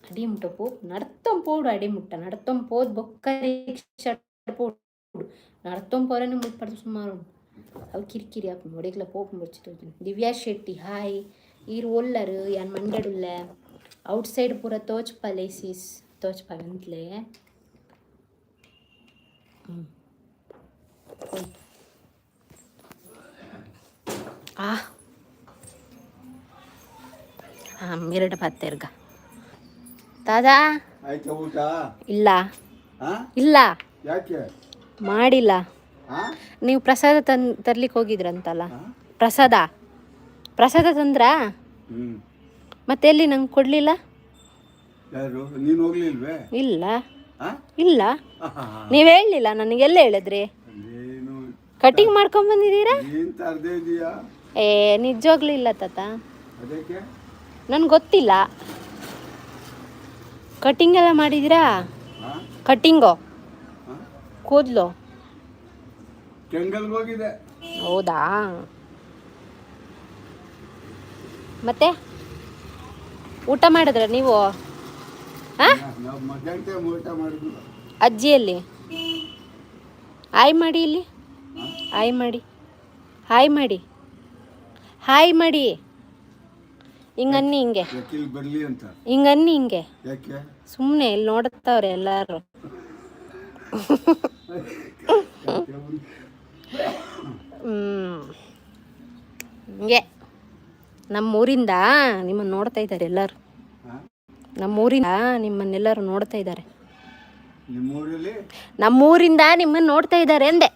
ಅಡಿ ಮುಟ್ಟ ಪೋಪ್ ನಡ್ತೊಂದು ಪೋಡು, ಅಡಿ ಮುಟ್ಟ ನಡ್ತೊಂದು ಪೋದು ಬೊಕ್ಕ ರಿಕ್ಷಾ ಪೋಡು. ನಡ್ತೊಂದು ಪೋರನೆ ಮುಲ್ಪ ಸುಮಾರು ಉಂಡು. ಅವು ಕಿರಿಕಿರಿ ಆಪುಂಡು, ಒಡೆಗ್ಲ ಪೋಪು ಬೊರ್ಚಿ. ದಿವ್ಯಾ ಶೆಟ್ಟಿ ಹಾಯ್. ಈರ್ ಒಲ್ಲರು? ಯಾನ್ ಮಂಡ್ಯಡುಲ್ಲೆ. ಔಟ್ ಸೈಡ್ ಪೂರ ತೋಚ್ಪಲೆ ಸೀಸ್ ತೋಚ್ಪಾವೆ ಅಂತಲೇ. ಹ್ಞೂ, ಆ ಹಾಂ, ಎರಡು ಪತ್ತೆರ್ಗ ದಾದಾ. ಆಯ್ತಾ ಊಟ? ಇಲ್ಲ. ಹಾ? ಇಲ್ಲ. ಯಾಕೆ? ಮಾಡಿಲ್ಲ. ಹಾ? ನೀವು ಪ್ರಸಾದ ತರ್ಲಿಕ್ಕೆ ಹೋಗಿದ್ರಂತಲ್ಲ? ಹಾ? ಪ್ರಸಾದ, ಪ್ರಸಾದ ತಂದ್ರಾ? ಹ್ಮ್. ಮತ್ತೆ ಎಲ್ಲಿ? ನಂಗೆ ಕೊಡಲಿಲ್ಲ. ಯಾರು, ನೀನು ಹೋಗ್ಲಿಲ್ವೇ? ಇಲ್ಲ. ಹಾ? ಇಲ್ಲ, ನೀವು ಹೇಳಲಿಲ್ಲ ನನಗೆ. ಎಲ್ಲ ಹೇಳಿದ್ರಿ? ನೀನು ಕಟಿಂಗ್ ಮಾಡ್ಕೊಂಡ್ ಬಂದಿದ್ದೀರಾ? ನೀನ್ ತರ್ದೇ ಇದೀಯಾ? ಏ, ನಿಜವಾಗ್ಲೂ ಇಲ್ಲ ತಾತ. ಅದಕ್ಕೆ. ನನ್ಗೆ ಗೊತ್ತಿಲ್ಲ. ಕಟಿಂಗ್ ಎಲ್ಲ ಮಾಡಿದ್ದೀರಾ? ಹಾ? ಕಟಿಂಗು? ಹಾ? ಕೂದಲು. ಕೆಂಗಲ್ಗೆ ಹೋಗಿದೆ. ಹೌದಾ? ಮತ್ತೆ ಊಟ ಮಾಡಿದ್ರ ನೀವು? ಹಾಂ? ನಾವು ಮಧ್ಯಾಹ್ನ ಟೈಮ್ ಊಟ ಮಾಡಿದ್ವಿ. ಅಜ್ಜಿಯಲ್ಲಿ ಹಾಯ್ ಮಾಡಿ ಇಲ್ಲಿ. ಹಾಯ್ ಮಾಡಿ, ಹಾಯ್ ಮಾಡಿ, ಹಾಯ್ ಮಾಡಿ. ಹಿಂಗನ್ನಿ, ಹಿಂಗೆ. ಯಾಕೆ ಇಲ್ಲಿ ಬರ್ಲಿ ಅಂತ? ಹಿಂಗನ್ನಿ, ಹಿಂಗೆ. ಯಾಕೆ? ಸುಮ್ಮನೆ, ಇಲ್ಲಿ ನೋಡುತ್ತವ್ರೆ ಎಲ್ಲರೂ. ಹ್ಞೂ, ಹಿಂಗೆ ನಮ್ಮೂರಿಂದ ನಿಮ್ಮನ್ನು ನೋಡ್ತಾ ಇದ್ದಾರೆ ಎಲ್ಲರೂ. ಹಾ? ನಮ್ಮೂರಿಂದ ನಿಮ್ಮನ್ನೆಲ್ಲರೂ ನೋಡ್ತಾ ಇದ್ದಾರೆ. ನಿಮ್ಮೂರಲ್ಲಿ? ನಮ್ಮೂರಿಂದ ನಿಮ್ಮನ್ನು ನೋಡ್ತಾ ಇದ್ದಾರೆ ಅಂದೆ.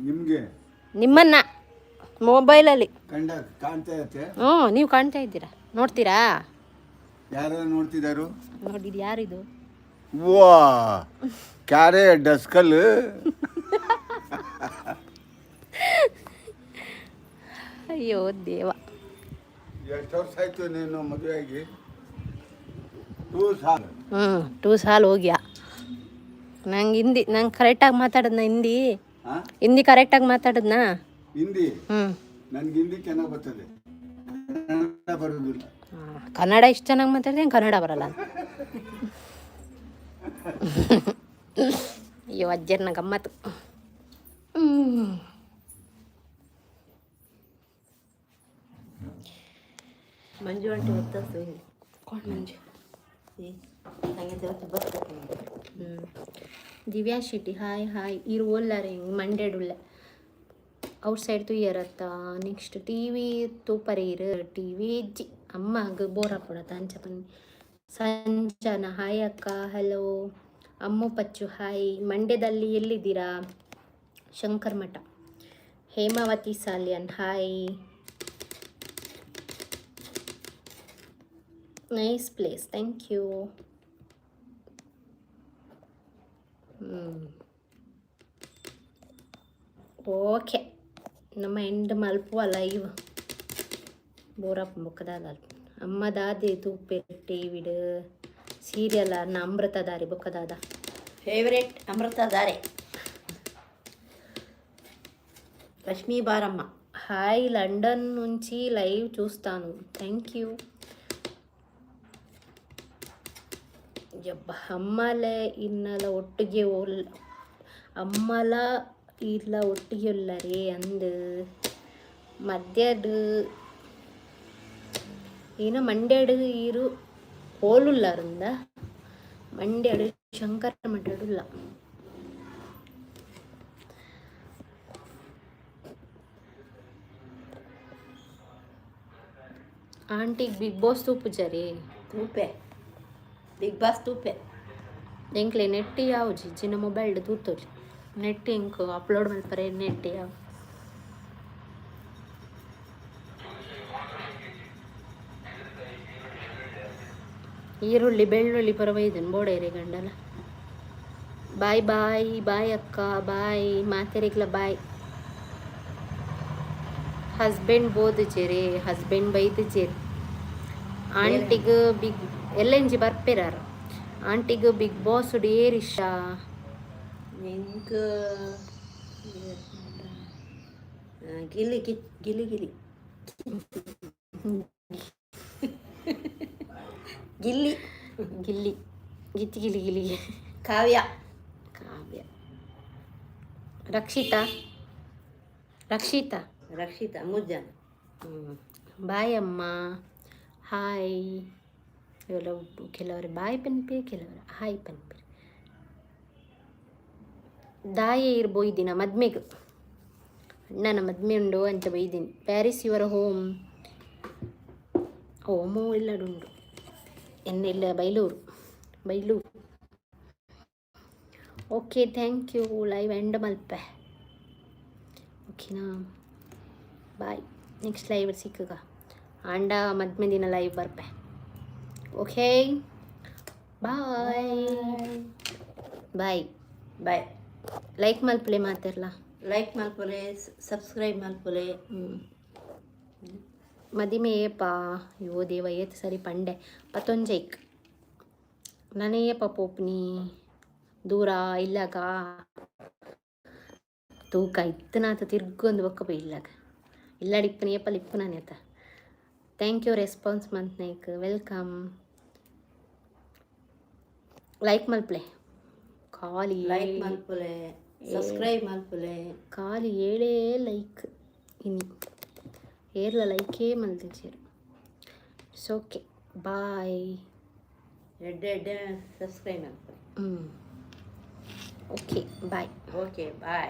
ನಿಮ್ಗೆ? ನಿಮ್ಮನ್ನ ಮೊಬೈಲಲ್ಲಿ. ಕಂಡ ಕಾಣ್ತಾ ಇತ್ತೆ. ಹ್ಞೂ, ನೀವು ಕಾಣ್ತಾ ಇದ್ದೀರಾ. ನೋಡ್ತೀರಾ? ಯಾರು ನೋಡ್ತಿದಾರು? ನೋಡಿದ್ ಯಾರಿದು? ವಾ, ಕ್ಯಾರೆ ಡಸ್ಕಲ್. ಅಯ್ಯೋ ದೇವ. ಎಷ್ಟು ವರ್ಷ ಆಯ್ತು ನೀನು ಮದುವೆಯಾಗಿ? ಟೂ ಸಾಲ್. ಹ್ಞೂ, ಟೂ ಸಾಲ್ ಹೋಗ್ಯಾ. ನಂಗೆ ಹಿಂದಿ, ನಂಗೆ ಕರೆಕ್ಟಾಗಿ ಮಾತಾಡೋದ್ನ ಹಿಂದಿ? ಹಾ? ಹಿಂದಿ ಕರೆಕ್ಟಾಗಿ ಮಾತಾಡೋದ್ನಾ? ಹಿಂದಿ? ಹ್ಞೂ. ನನ್ಗೆ ಹಿಂದಿ ಚೆನ್ನಾಗಿ ಬರ್ತದೆ, ಕನ್ನಡ ಬರೋದಿಲ್ಲ. ಕನ್ನಡ ಇಷ್ಟು ಚೆನ್ನಾಗಿ ಮಾತಾಡ್ತೀನಿ, ಕನ್ನಡ ಬರಲ್ಲ ಅಂತ. ಅಯ್ಯೋ ಅಜ್ಜರ್ನ ಗಮ್ಮತ್ತು. ಮಂಜು ಆಂಟಿ ಒತ್ತಾಸು. ಕೋಣ ಮಂಜು? ಸಂಗೀತ ಬರ್ತದೆ. Divya Shetty hi hi. ಇರು ಓಲ್ಲಾರೆ ಹಿಂಗೆ ಮಂಡ್ಯಡುಳ್ಳೆ ಔಟ್ ಸೈಡ್ ತುಯ್ಯರತ್ತ. ನೆಕ್ಸ್ಟ್ ಟಿವಿ ತೂಪರೆ ಇರು. ಟಿವಿ ಇಜ್ಜಿ, ಅಮ್ಮಗ್ ಬೋರ್ ಆಪುಡತ್ತ ಅಂಚ ಪನ್ನಿ. ಸಂಜನಾ ಹಾಯ್ ಅಕ್ಕ. Hello Ammu Pachchu hi. ಮಂಡ್ಯದಲ್ಲಿ ಎಲ್ಲಿದ್ದೀರಾ? Shankar Mutt. Hemavathi Saliyan hi. Nice place, thank you. Okay, ನಮ್ಮ ಎಂಡ್ ಮಲ್ಪುವ ಲೈವ್. ಬೋರಪ್ಪ ಬೊಕ್ಕದಾದ ಅಮ್ಮ ದಾದೆ ತೂಪೆರ್ ಟಿವಿಡ್ ಸೀರಿಯಲ್ ಅನ್ನ ಅಮೃತಧಾರೆ ಬೊಕ್ಕದಾದ. ಫೇವ್ರೇಟ್ ಅಮೃತಧಾರೆ. ಲಕ್ಷ್ಮೀ ಬಾರಮ್ಮ. హాయ్, లండన్ నుంచి లైవ్ చూస్తాను. Thank you. ಯಬ್ಬ, ಅಮ್ಮಲೆ ಇನ್ನಲ ಒಟ್ಟಿಗೆ ಒಲ್ ಅಮ್ಮಲ ಇಲ್ಲ ಒಟ್ಟಿಗೆ ಉಲ್ಲರೇ ಅಂದು ಮದ್ಯಡ್ ಏನ ಮಂಡ್ಯಡ್ ಈರು ಹೋಲುಲ್ಲಾರಂದ. ಮಂಡ್ಯಡ್ ಶಂಕರ ಮಠಡುಲ್ಲ. ಆಂಟಿ, ಬಿಗ್ ಬಾಸ್ ತೂಪುಜರಿ? ತೂಪೆ, ಬಿಗ್ ಬಾಸ್ ತೂಪೆ. ಎಂಕ್ಲೆ ನೆಟ್ ಯಾವ್ಜಿ ಜಿನ ಮೊಬೈಲ್ ತೂತೊಲಿ. ನೆಟ್ ಎಂಕ್ ಅಪ್ಲೋಡ್ ಮಲ್ಪರೆ ನೆಟ್ ಯಾವ. ಈರುಳ್ಳಿ ಬೆಳ್ಳುಳ್ಳಿ ಪರ ಒಯ್ದನ್ ಬೋಡೇರೆ ಗಂಡಲ. ಬಾಯ್ ಬಾಯ್ ಬಾಯ್ ಅಕ್ಕ, ಬಾಯ್ ಮಾತೆರಿಗ್ಲ ಬಾಯ್. ಹಸ್ಬೆಂಡ್ ಬೋದುಜೆರೆ? ಹಸ್ಬೆಂಡ್ ಬೈದುಜೆರ್. ಆಂಟಿಗ್ ಬಿಗ್ ಎಲ್ಲೆಂಜಿ ಬರ್ಪೆರಾರ. ಆಂಟಿಗ್ ಬಿಗ್ ಬಾಸ್ ಏರಿಷ? ಎಂಕ್ ಗಿಲ್ಲಿ ಗಿಲ್ಲಿ ಗಿಲ್ಲಿ ಗಿಲ್ಲಿ. ಗಿಲ್ಲಿ ಗಿತ್ತಿ ಗಿಲಿ ಗಿಲಿ. ಕಾವ್ಯ. ಕಾವ್ಯ, ರಕ್ಷಿತಾ, ರಕ್ಷಿತಾ. ರಕ್ಷಿತಾ ಮೂರು ಜನ. ಬಾಯ್ ಅಮ್ಮ. ಹಾಯ್. ಕೆಲವು ಕೆಲವರು ಬಾಯ್ ಪನ್ಪೇರ್, ಕೆಲವರು ಹಾಯ್ ಪನ್ಪೇರ್. ದಾಯೆ ಇರ್ ಬೊಯ್ದಿನ? ಮದ್ಮೆಗ್, ಅಣ್ಣನ ಮದ್ಮೆ ಉಂಡು ಅಂತ ಬೈದೀನಿ. ಪ್ಯಾರಿಸ್ ಇವರ ಹೋಮ್? ಹೋಮು ಇಲ್ಲಡುಂಡು ಎನ್ನೆಲ್ಲ Bailur Bailur. Okay, thank you. Live end ಮಲ್ಪೆ, ಓಕೆನಾ? ಬಾಯ್, ನೆಕ್ಸ್ಟ್ ಲೈವ್ ಸಿಕ್ಕಗ. ಆಂಡ ಮದ್ಮೆ ದಿನ ಲೈವ್ ಬರ್ಪೆ. Okay, bye bye. Bye. Like ಮಲ್ಪಲೆ ಮಾತೆರ್ಲ. ಲೈಕ್ ಮಲ್ಪುಲೆ, ಸಬ್ಸ್ಕ್ರೈಬ್ ಮಲ್ಪುಲೆ. ಮದಿಮೆ ಏಪ? ಅಯ್ಯೋ ದೇವ, ಏತ್ ಸರಿ ಪಂಡೆ? ಪತ್ತೊಂಜೈಕ್. ನನ ಏಪ ಪೋಪ್ನಿ? ದೂರ ಇಲ್ಲಾಗ ತೂಕ ಇತ್ತನಾತ ತಿರ್ಗೊಂದು ಬೊಕ್ಕ ಪೋಯಿ ಇಲ್ಲಾಗ. ಇಲ್ಲಾಡ್ ಇಪ್ಪನ ಏಪಲ ಇಪ್ಪುನಾನೆ ಆತ. Thank you response ಮಂತ್ನೈಕ್. Welcome. Like ಮಲ್ಪಲೆ ಖಾಲಿ. ಲೈಕ್ ಮಲ್ಪುಲೆ, ಸಬ್ಸ್ಕ್ರೈಬ್ ಮಲ್ಪುಲೆ. ಖಾಲಿ ಏಳೇ ಲೈಕ್ ಇನಿ. ಏರ್ಲ ಲೈಕೇ ಮಲ್ತಿಜೆರ್. It's okay, bye. ಎಡ್ಡೆ ಎಡ್ಡೆ ಸಬ್ಸ್ಕ್ರೈಬ್ ಮಲ್ಪುಲೆ. Okay, bye. Okay, bye.